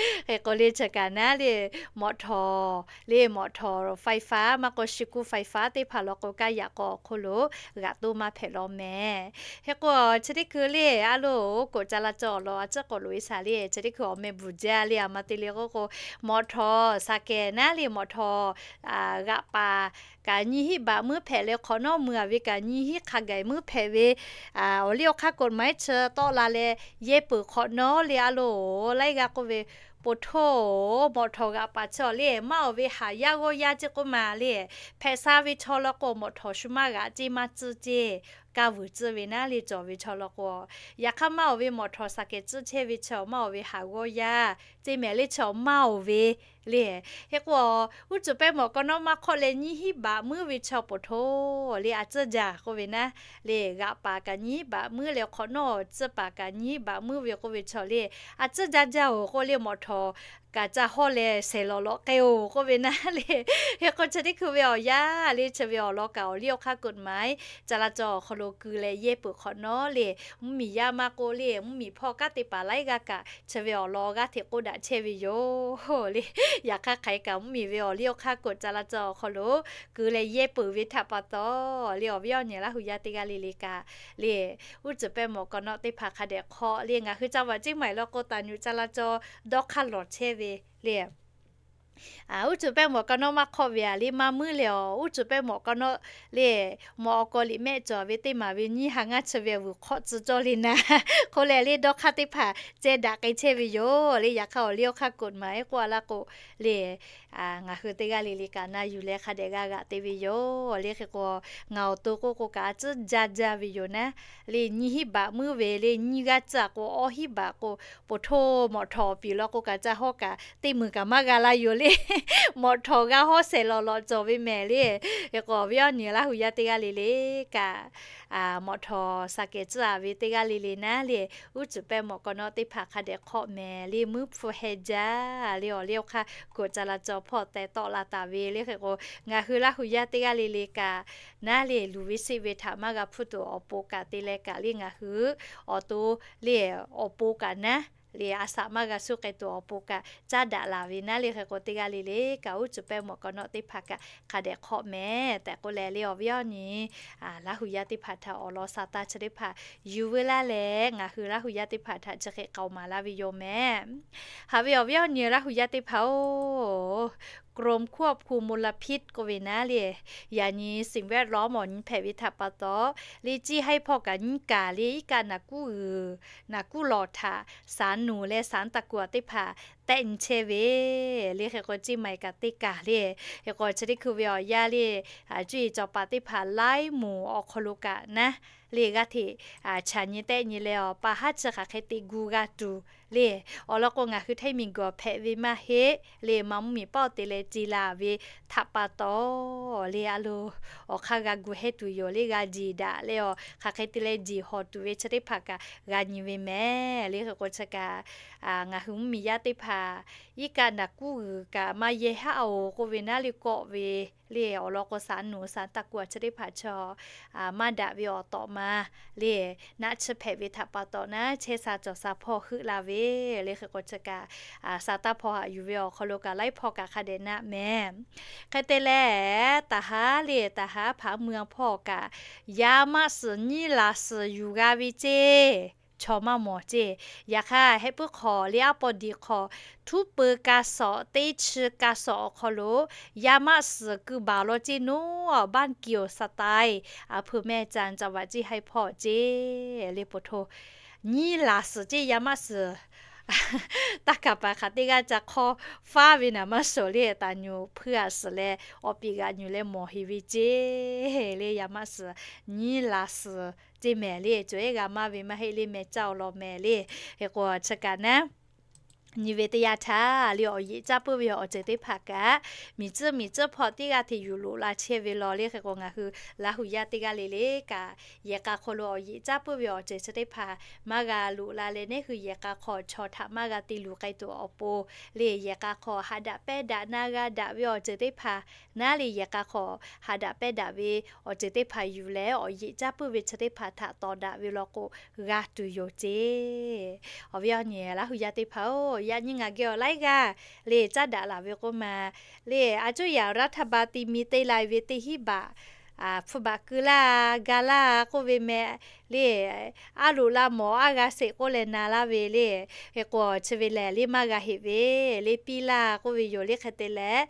Hk'e k'o le, chi kaꞈ naˉ le, mawꞈ htawˍ le, mawꞈ htawˍ รถไฟฟ้า maˇ k'o shi kuˇ ไฟฟ้า teˇ hpaˍ law k'o, kaˇ yaꞈ k'aw awˬ hk'oˆ lo g'aꞈ toˇ maˇ hpehꞈ law mehˍ. Hk'e k'o, chi teˇ hkui le, a loˬ, กฎจราจร awˬ lawn a ciˉ k'awꞈ loꞈ e shaˍ le. Chi teˇ hkui awˬ meh bvuhˬ jaˇ le, a ma te le k'oˆ k'o, mawꞈ htawnˍ shaˍ kehˬ naˉ le, mawꞈ htawnˍ g'aꞈ paˍ kaꞈ nyiˇ hinˉ baꞈ muiˉ hpehꞈ leh hk'awꞈ nawˉ mui a ve kaꞈ nyiˇ hinˉ hk'a gaˬ muiˉ hpehꞈ ve, awˬ liˇ awˬ hk'aˇ กฎหมาย chi tawˆ la leh yehˇ peuˬ hk'awꞈ nawˉ le a loˬ laiˉ g'aˇ k'oˆ ve, po htoˇ mawꞈ htawnˍ g'aꞈ paˍ chi awˬ le maˇ awˬ ve haˍ yaˇ g'awˇ yaˇ ceˇ k'oˆ ma le, hpehꞈ sha ve chaw law k'o mawꞈ htawnˍ shu maˇ g'aꞈ ceˇ maˇ tcuhˇ ceˇ, kaˇ vuiˬ tcuhˇ ve naˉ le cawˬ ve chaw law k'o, yaꞈ hk'aˇ maˇ awˬ ve mawꞈ htawnˍ shaˍ kehˬ tcuhˇ chehˇ ve chaw maˇ awˬ ve haˍ g'awˇ yaˇ ceˇ mehˍ le chaw maˇ awˬ ve le. Hk'e k'o, uˉ cuˬ pehˇ mawꞈ k'aw nawˉ maˇ hk'awˆ leh nyiˇ hinˉ baꞈ muiˉ ve chaw po htoˇ le a tcuhˇ jaˇ k'oˆ ve naˉ le, g'aꞈ paˍ kaꞈ nyiˇ hinˉ baꞈ muiˉ leh hk'awꞈ nawˉ tcuhˇ paˍ kaꞈ nyiˇ hinˉ baꞈ muiˉ ve k'oˆ ve chaw le, a tcuhˇ jaˇ jaˇ oˬ k'oˆ le mawꞈ htawnˍ kaꞈ ca hawˇ leh shehˍ lawꞈ lawꞈ k'ai oˬ k'oˆ ve naˉ le. Hk'e k'o chi teˇ hkui ve awˬ yanˇ le chi ve awˬ lawn kaꞈ awˬ liˇ awˬ hk'aˇ กฎหมาย ca la caw awˬ hk'aw lo keu leh yehˇ peuˬ hk'awꞈ nawˉ le, mvuhˇmiˬ yaˇ maˇ k'oˆ le mvuhˇmiˬ hpawˇ kaˉ teˇ hpaˍ laiˉ g'aˇ kaꞈ chi ve awˬ lawn g'aˇ hteꞈ k'oˆ daꞈ chehˇ ve yoˬ le. Yaꞈ hk'aˇ hk'aˬ hk'e kaꞈ mvuhˇmiˬ ve awˬ liˇ awˬ hk'aˇ กฎ ca la caw awˬ hk'aw lo keu leh yehˇ peuˬ ve htaꞈ pa taw le awˬ viˉ awˬ nyi Laˇ hu yaˇ teˇ g'aˇ le le kaꞈ le, uˉ cuˬ pehˇ mawꞈ k'aw nawˉ teˇ hpaˍ hk'a dehꞈ hk'awꞈ le ngaˬ hui ca vaꞈ ceˇ maˬ law k'o taˍ nyu ca la caw dawˇ hk'aˇ lawˬ chehˇ ve le. Uˉ cuˬ pehˇ mawꞈ k'aw nawˉ maˇ hk'awˆ ve a le maˇ muiˉ le awˬ uˉ cuˬ pehˇ mawꞈ k'aw nawˉ le, mawꞈ awˬ k'aw liꞈ mehˆ cawˬ ve teˇ maˬ ve nyiˇ ha ngaˇ chi ve vuiˬ hk'awˆ tcuh cawˇ le naˉ, k'oˆ leh le dawˇ hk'aˇ teˇ hpaˍ ceh daꞈ k'ai chehˇ ve yoˬ le. Yaꞈ hk'aˇ awˬ liˇ awˬ hk'aˇ กฎหมาย k'oˆ a laˇ k'o le, ngaˬ hui teˇ g'aˇ le le kaꞈ na yuˬ leh hk'a dehꞈ g'a g'aꞈ te ve yoˬ le. Hk'e k'o, ngaˬ awˬ to k'oˆ k'o kaꞈ a tcuhˉ jaˇ jaˇ ve yoˬ naˉ le, nyiˇ hinˉ baꞈ muiˉ ve le nyiˇ g'aˇ tcuhˉ a k'o awˇ hinˉ baꞈ k'o po htoˇ mawꞈ htawnˍ awˬ piˍ law k'o kaꞈ ca hawˇ kaꞈ teˇ meunˍ kaꞈ maˇ g'a la yoˬ le. Mawꞈ htawnˍ g'a hawˇ shehˍ lawꞈ lawꞈ cawˬ ve mehˍ le. Hk'e k'o awˬ viˉ awˬ nyi Laˇ hu yaˇ teˇ g'aˇ le le kaꞈ mawꞈ htawnˍ shaˍ kehˬ tcuhˉ a ve teˇ g'aˇ le le naˉ le, uˉ cuˬ pehˇ mawꞈ k'aw nawˉ teˇ hpaˍ hk'a dehꞈ hk'awˆ mehˍ le muiˉ hpfuhˇ heh jaˇ le awˬ liˇ awˬ hk'aˇ กฎ ca la caw hpawˇ teh tawˆ la taˍ ve le. Hk'e k'o, ngaˬ hui Laˇ hu yaˇ teˇ g'aˇ le le kaꞈ naˉ le luˬ ve seˆ ve htaꞈ maˇ g'a hpuˇ tuˬ awˬ pon kaꞈ te leh kaꞈ le ngaˬ hui awˬ to le awˬ pon kaꞈ naˉ le a shaꞈ maˇ g'a suh k'ai tuˬ awˬ pon kaꞈ caˉ daꞈ laˬ ve naˉ le. Hk'e k'o teˇ g'aˇ le le kaꞈ uˉ cuˬ pehˇ mawꞈ k'aw nawˉ teˇ hpaˍ kaꞈ hk'a dehꞈ hk'awˆ mehˍ tehꞈ k'oˆ leh le awˬ viˉ awˬ nyi Laˇ hu yaˇ teˇ hpaˍ htaꞈ awˬ lawn sa taˇ chi teˇ hpaˍ yuˬ veu laˇ leh ngaˬ hui Laˇ hu yaˇ teˇ hpaˍ htaꞈ chi hk'e k'aoˍ maˍ laˇ ve yoˬ mehˍ. Haꞈ ve awˬ viˉ awˬ nyi Laˇ hu yaˇ teˇ hpaˍ-oˬ, กรมควบคุมมลพิษ k'oˆ ve naˉ le, yaꞈ nyi สิ่งแวดล้อม awˬ nyi hpehꞈ ve htaꞈ pa taw le ceˇ haiˇ hpawˇ kaꞈ nyiˇ kaˬ le iˉ kaˆ naˍ kuˉ g'uiˬ naˍ kuˉ lawˬ htaꞈ สารหนู leh สารตะกั่ว teˇ hpaˍ tehˆ nyi chehˇ ve le. Hk'e k'o ceˇ maˬ kaꞈ teˇ kaˬ le. Hk'e k'o chi teˇ hkui ve awˬ yanˇ le, cuˇ yiˍ cawˬ paˍ teˇ hpaˍ laiˉ moˍ awˬ hk'aw lo kaꞈ naˉ le g'aˇ hteꞈ chaꞈ nyi tehˆ nyi leh awˬ pa haˉ chi hk'aˬ hk'e te gu g'a tuˬ le. Awˬ lawn k'o ngaˬ hui htaiˇ miˬguiˬ awˬ hpehꞈ ve maˇ heˆ le, ma mvuhˇmiˬ pawˆ te leh ce la ve htaꞈ pa taw le a loˬ, awˬ hk'aˇ g'a gu hehˇ tuˬ yoˬ le. G'a jeˬ daꞈ leh awˬ hk'aˬ hk'e te leh jeˬ hawˬ tuˬ ve chi teˇ hpaˍ kaꞈ g'a nyi ve mehˍ le. Hk'e k'o chi kaꞈ ngaˬ hui mvuhˇmiˬ yaˇ teˇ hpaˍ iˉ kaˆ naˍ kuˉ g'uiˬ kaꞈ maˇ yehˇ haˉ-oˬ k'oˆ ve naˉ le kawˆ ve le awˬ lawn k'o สารหนู สารตะกั่ว chi teˇ hpaˍ chaw maˇ daꞈ ve awˬ tawꞈ ma le naˆ chi hpehꞈ ve htaꞈ pa taw naˉ chehˇ sha cawˬ sha hpawˇ heuˆ la ve le. Hk'e k'o chi kaꞈ sa taˇ hpawˇ haꞈ yuˬ ve awˬ hk'aw lo kaꞈ laiˉ hpawˇ kaꞈ hk'a dehꞈ naˆ mehˍ. Hk'e te leh taˍ haˉ le taˍ haˉ hpaˍ mui a hpawˇ kaꞈ yaˇ maˆ suhˍ nyiˇ laˬ suhˍ yuˬ g'a ve ceˇ. Chaw maˇ mawˬ ceˇ. Yaꞈ hk'aˇ heh puiˉ hk'awꞈ le aˉ paw diꞈ hk'awꞈ htuˉ peu ka sawꞈ teˇ chi ka sawꞈ awˬ hk'aw lo yaˇ maˆ suhˍ keu baˬ law ceˇ naˉ, บ้านเกี่ยวสไตล์ a hpeuꞈ mehˆ ca ca vaꞈ ceˇ haiˇ hpawˇ ceˇ le po htoˇ. Nyiˇ laˬ suhˍ ceˇ yaˇ maˆ suhˍ. Taˇ kaˍ paˍ hk'aˬ teˇ g'aˇ ca hk'awˇ faˉ ve naˍ maˇ shoˍ le taˍ nyu hpuiˇ aꞈ suhˍ leh awˬ piˍ g'aꞈ nyu leh mawˬ heˍ ve ceˇ le yaˇ maˆ suhˍ. Nyiˇ laˬ suhˍ ceˇ mehˍ le, co eˉ g'a maˇ ve maˇ heˆ le meh caˇ-oˬ law mehˍ le. Hk'e k'o chi kaꞈ naˉ nyi ve teˇ yanˇ htaˇ le awˬ yeꞈ caˇ puiˉ ve awˬ ceuˬ teˇ hpaˍ kaꞈ miˬ tcuhˇ miˬ tcuhˇ hpawˇ teˇ g'aˇ hteꞈ yuˬ loꞈ la chehˇ ve law le. Hk'e k'o ngaˬ hui Laˇ hu yaˇ teˇ g'aˇ le le kaꞈ yehˬ k'a hk'aw lo awˬ yeꞈ caˇ puiˉ ve awˬ ceuˬ chi teˇ hpaˍ maˇ g'a loꞈ la leh neˇ hui yehˬ k'a hk'aw chaw htaꞈ maˇ g'a te luˬ k'ai tuˬ awˬ pon le yehˬ k'a hk'aw haꞈ daꞈ pehˇ daꞈ na g'a daꞈ ve awˬ ceuˬ teˇ hpaˍ naˉ le yehˬ k'a hk'aw haꞈ daꞈ pehˇ daꞈ ve awˬ ceuˬ teˇ hpaˍ yuˬ leh awˬ yeꞈ caˇ puiˉ ve chi teˇ hpaˍ htaꞈ tawˍ daꞈ ve law k'o g'a tuˬ yoˬ ceˇ. Awˬ viˉ awˬ nyi Laˇ hu yaˇ teˇ hpaˍ-oˬ, yaꞈ nyi ngaˬ geh awˬ laiˉ g'aˇ le caˉ daꞈ laˬ ve k'oˆ ma le a cuˇ yaꞈ รัฐบาล te mi te lai ve teˇ hinˉ baꞈ hpu baꞈ keu laˇ, ga laˇ k'oˆ ve meh le. Aˉ loꞈ laˇ mawˬ aˉ g'a sheˍ k'oˆ leh na laˇ ve le. Hk'e k'o chi ve lehˬ le maˇ g'a heꞈ ve le, piˇ laˇ k'oˆ ve yoˬ le. Hk'e te leh,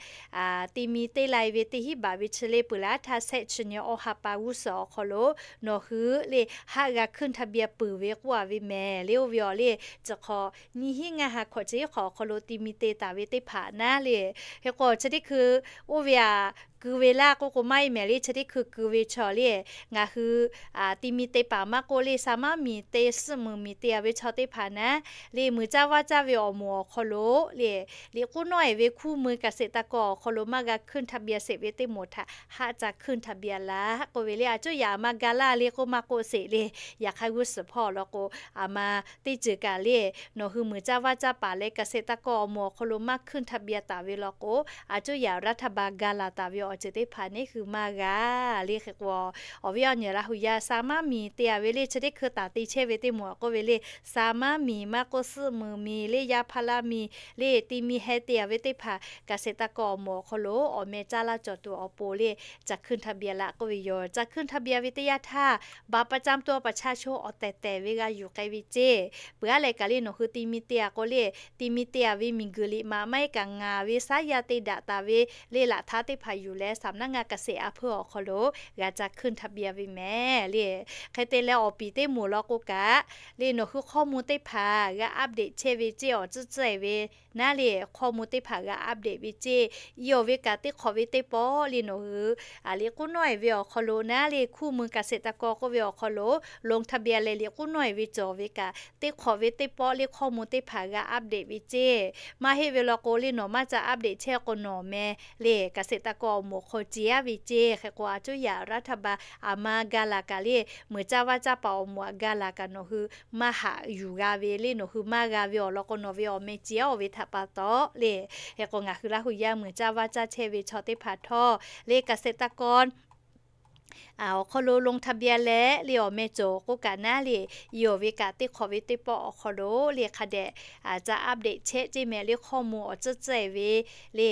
ti mi te la-e ve teˇ hinˉ baꞈ ve chi le peuˬ laˇ htaˇ shehˆ chi nyi awˇ ha pa g'uˇ suhˍ awˬ hk'aw lo nawˬ hui le haˆ g'a ขึ้นทะเบียน peuˬ ve k'oˆ a ve mehˍ le. Oˇ ve awˬ le chi hk'awꞈ nyiˇ hinˉ ngaˇ ha hkawꞈ chi hiˉ hk'awꞈ awˬ hk'aw lo ti mi te taˍ ve teˇ hpaˍ naˉ le. Hk'e k'o chi teˇ hkui oˇ ve aꞈ keu ve laˇ k'oˆ k'o maˇ heˆ mehˍ le. Chi teˇ hkui keu ve chaw le ngaˬ hui ti mi te paˍ maˇ k'oˆ le, sa maˉ miˬ te, suhˆ muiˬ miˬ te a ve chaw teˇ hpaˍ naˉ le, muiˬ caˇ vaˇ caˇ ve awˬ moˍ awˬ hk'aw lo le, liꞈ k'uˉ nawˉ-e ve คู่มือเกษตรกร awˬ hk'aw lo maˇ g'a ขึ้นทะเบียน sheˍ ve teˇ moˍ htaꞈ haˆ ca ขึ้นทะเบียน laˇ k'oˆ ve le. A cuˇ yaꞈ maˇ ga laˇ le k'oˆ maˇ k'oˆ sheˍ le. Yaꞈ hk'aˇ g'uˇ suhˍ hpawˇ awˬ lawn k'o, aˬ ma teˇ ceuˬ kaꞈ le nawˬ hui muiˬ caˇ vaˇ caˇ paˍ leh เกษตรกร awˬ moˍ awˬ hk'aw lo maˇ ขึ้นทะเบียน taˍ ve law k'o, a cuˇ yaꞈ รัฐบาล ga laˬ taˍ ve awˬ ceuˬ teˇ hpaˍ neˇ hui maˇ g'a le. Hk'e k'o, awˬ viˉ awˬ nyi Laˇ hu yaˇ sa maˉ miˬ te a ve le, chi teˇ hkui taˍ te chehˇ ve teˇ moˍ k'oˆ ve le, sa maˉ miˬ maˇ k'oˆ, suhˆ muiˬ miˬ le, yaˇ hpaˇ laˇ miˬ le, ti mi heh te a ve teˇ hpaˍ เกษตรกร awˬ moˍ awˬ hk'aw lo awˬ meh caˇ laˇ cawˬ tuˬ awˬ pon le ca ขึ้นทะเบียน laˇ k'oˆ ve yoˬ. Ca ขึ้นทะเบียน ve teˇ yanˇ htaˇ บัตรประจำตัวประชาชน awˬ tehˬ tehˬ ve g'a yuˬ k'ai ve ceˇ. Peuˬ aˉ leh kaꞈ le nawˬ hui ti mi te a k'o le, ti mi te a ve miˬguiˬ liꞈ maꞈ maˇ heˆ kaꞈ ngaˬ ve saˉ yaˇ te daꞈ taˍ ve le laꞈ htaˇ teˇ hpaˍ yuˬ leh สำนักงานเกษตร a hpeuˇ awˬ hk'aw lo g'a ca ขึ้นทะเบียน ve mehˍ le. Hk'e te leh awˬ piˍ teˇ moˍ law k'o kaꞈ le nawˬ hui ข้อมูล teˇ hpaˍ g'a update chehˇ ve ceˇ, awˬ tcuhˉ tcuhˉ-e ve naˉ le ข้อมูล teˇ hpaˍ g'a update ve ceˇ. I awˬ ve kaꞈ teˇ hk'awꞈ ve teˇ pawˆ le nawˬ hui liꞈ k'uˉ nawˉ-e ve awˬ hk'aw lo naˉ le คู่มือเกษตรกร k'oˆ ve awˬ hk'aw lo ลงทะเบียน leh liꞈ k'uˉ nawˉ-e ve cawˬ ve kaꞈ teˇ hk'awꞈ ve teˇ pawˆ le ข้อมูล teˇ hpaˍ g'a update ve ceˇ. Maˇ heˆ ve law k'o le nawˬ maˇ ca update chehˇ k'o nawˬ meh le เกษตรกร awˬ moˍ hk'aw ce-a ve ceˇ. Hk'e k'o a cuˇ yaꞈ รัฐบาล aˬ ma ga laˬ kaꞈ le, muiˬ caˇ vaˇ caˇ paˍ awˬ moˍ aꞈ ga laˬ kaꞈ nawˬ hui maˇ haꞈ yuˬ g'a ve le, nawˬ hui maˇ g'a ve awˬ lawn k'o nawˬ ve awˬ meh ce-a ve htaꞈ pa taw le. Hk'e k'o ngaˬ hui Laˇ hu yaˇ muiˬ caˇ vaˇ caˇ chehˇ ve chaw teˇ hpaˍ htawˇ le เกษตรกร awˬ hk'aw lo ลงทะเบียน leh le awˬ meh cawˬ k'oˆ kaꞈ naˉ le, i awˬ ve kaꞈ teˇ hk'awꞈ ve teˇ pawˆ awˬ hk'aw lo le hk'a dehꞈ ca update chehˇ ceˇ meh le ข้อมูล awˬ tcuhˉ tcuhˉ-e ve le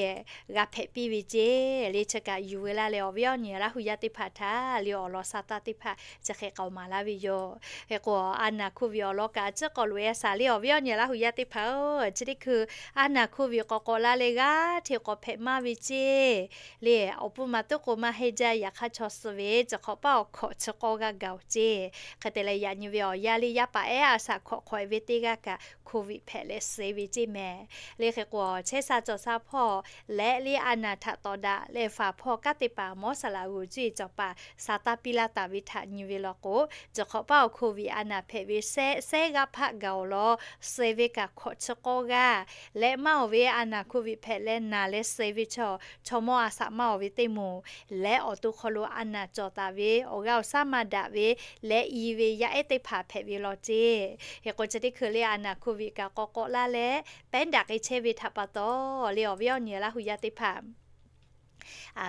g'a hpehꞈ piˇ ve ceˇ. Le chi kaꞈ yuˬ ve laˇ leh awˬ viˉ awˬ nyi Laˇ hu yaˇ teˇ hpaˍ htaꞈ le awˬ lawn sa taˇ teˇ hpaˍ chi hk'e k'aoˍ maˍ laˇ ve yoˬ. Hk'e k'o a naˍ โควิด awˬ lawn kaꞈ a ciˉ k'awꞈ loꞈ-e shaˍ le awˬ viˉ awˬ nyi Laˇ hu yaˇ teˇ hpaˍ-oˬ, chi teˇ hkui a naˍ โควิด k'awꞈ k'awꞈ la leh g'aˇ hteꞈ k'awꞈ hpehꞈ maˇ ve ceˇ. Le awˬ pon maˬ tuˉ k'o maˇ heˆ jaˇ. Yaꞈ hk'aˇ chaw suh ve chi hk'awꞈ paˉ awˬ hkawꞈ chi k'awˇ g'aˇ gaˬ-oˬ ceˇ. Hk'e te leh yaꞈ nyi ve awˬ yanˇ le yaˇ paˍ ehˉ a shaꞈ hkawꞈ hk'awꞈ-e ve teˇ g'aˇ kaꞈ โควิด hpehꞈ leh suh ve ceˇ meh. Le hk'e k'o chehˇ sha cawˬ sha hpawˇ leh le a naˍ htaꞈ tawˍ daꞈ leh faˍ hpawˇ kanˉ te paˍ mawˇ saˍ laꞈ g'uˬ cuˇ-e cawˬ paˍ sa taˇ piˇ laˇ taˍ ve htaꞈ nyi ve law k'o, chi hk'awꞈ paˉ awˬ โควิด a naˍ hpehꞈ ve shehˆ shehˆ g'aˇ hpaˆ gaˬ-oˬ law suh ve kaꞈ hkawꞈ chi k'awˇ g'aˇ leh maˇ awˬ ve a naˍ โควิด hpehꞈ leh naˬ leh suh ve chaw, chaw mawˇ a shaꞈ maˇ awˬ ve teˇ moˍ leh awˬ to hk'aw lo a naˍ cawˬ taˍ ve awˬ g'aˇ awˬ shaˉ maˇ daꞈ ve leh i ve yaˇ ehˉ teˇ hpaˍ hpehꞈ ve law ceˇ. Hk'e k'o chi teˇ hkui le a naˍ โควิด kaꞈ k'awꞈ k'awꞈ laˇ leh pehˉ daꞈ k'ai chehˇ ve htaꞈ pa taw le awˬ viˉ awˬ nyi Laˇ hu yaˇ teˇ hpaˍ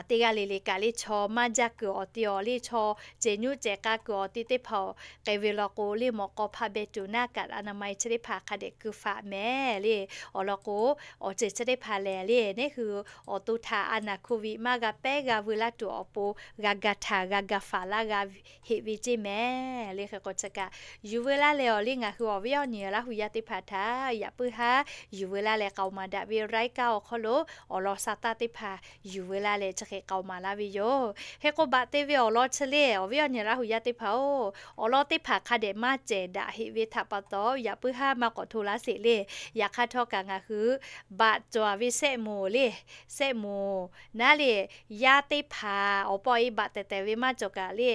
teˇ g'aˇ le le kaꞈ le chaw maˇ jaˇ kuiˬ awˬ ti awˬ le chaw cehˬ nyuˇ cehˬ k'a kuiˬ awˬ ti teˇ hpaˍ-oˬ, k'ai ve law k'o le mawꞈ k'aw hpaˇ beh tuˬ naˇ kaꞈ a naˍ ma-e chi teˇ hpaˍ hk'a dehꞈ keu faꞈ meh le. Awˬ lawn k'o awˬ ceuˬ chi teˇ hpaˍ lehˬ le neˇ hui awˬ to htaꞈ a naˍ โควิด maˇ g'a pehˉ g'a veu laˇ tuˬ awˬ pon g'a ga htaꞈ g'a ga faˍ laˇ g'a heꞈ ve ceˇ meh. Le hk'e k'o chi kaꞈ yuˬ veu laˇ leh awˬ le ngaˬ hui awˬ viˉ awˬ nyi Laˇ hu yaˇ teˇ hpaˍ htaꞈ yaꞈ puiˉ haˉ yuˬ veu laˇ leh k'aoˍ maˍ daꞈ ve รายการ awˬ hk'aw lo awˬ lawn sa taˇ teˇ hpaˍ yuˬ veu laˇ leh chi hk'e k'aoˍ maˍ laˇ ve yoˬ. Hk'e k'o baꞈ te ve awˬ lawn chi le awˬ viˉ awˬ nyi Laˇ hu yaˇ teˇ hpaˍ-oˬ, awˬ lawn teˇ hpaˍ hk'a dehꞈ maˇ cehˬ daꞈ heꞈ ve htaꞈ pa taw yaꞈ puiˉ haˉ maˇ k'awꞈ hto laˇ sheˍ le. Yaꞈ hk'aˇ htawˇ kaꞈ ngaˬ hui baꞈ cawˬ ve shehˆ moˍ le, shehˆ moˍ naˉ le yaˇ teˇ hpaˍ awˬ pa awˬ e baꞈ tehˬ tehˬ ve maˇ cawˬ kaꞈ le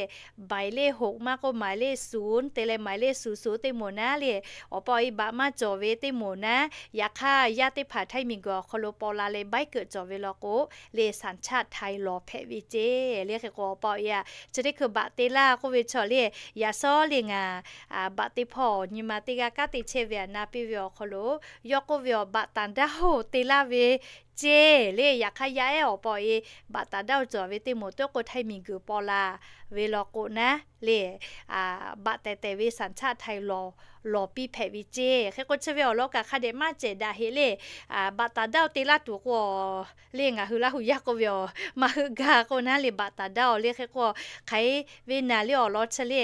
หมายเลขหก maˇ k'oˆ หมายเลขศูนย์ te leh หมายเลขศูนย์ศูนย์ teˇ moˍ naˉ le awˬ pa awˬ e baꞈ maˇ cawˬ ve teˇ moˍ naˉ. Yaꞈ hk'aˇ yaˇ teˇ hpaˍ htaiˇ miˬguiˬ awˬ hk'aw lo paw la leh ใบเกิด cawˬ ve law k'o le สัญชาติไทย lawˬ hpehꞈ ve ceˇ. Le hk'e k'o awˬ pa awˬ e a chi teˇ hkui baꞈ te laˇ k'oˆ ve chaw le, yaꞈ shawˉ le ngaˬ baꞈ te hpawˇ nyi ma teˇ g'aˇ kanˉ te chehˇ ve aꞈ na piˇ ve awˬ hk'aw lo, yawˇ k'oˆ ve awˬ baꞈ ต่างด้าว te laˇ ve ceˇ le. Yaꞈ hk'aˇ yaˇ ehˉ awˬ pa awˬ e baꞈ ต่างด้าว cawˬ ve teˇ moˍ tuˉ k'o htaiˇ miˬguiˬ paw la ve law k'o naˉ le, baꞈ tehˬ tehˬ ve สัญชาติไทย lawˬ piˇ hpehꞈ ve ceˇ. Hk'e k'o chi ve awˬ lawn kaꞈ hk'a dehꞈ maˇ cehˬ daꞈ heꞈ le. Baꞈ taˍ daˇ-o te laˇ tuˬ k'o le, ngaˬ hui Laˇ hu yaˇ k'oˆ ve awˬ maˇ heuˆ gaˇ k'o naˉ le, baꞈ taˍ daˇ-o le. Hk'e k'o hk'aˬ hk'e ve naˬ le awˬ lawn chi le,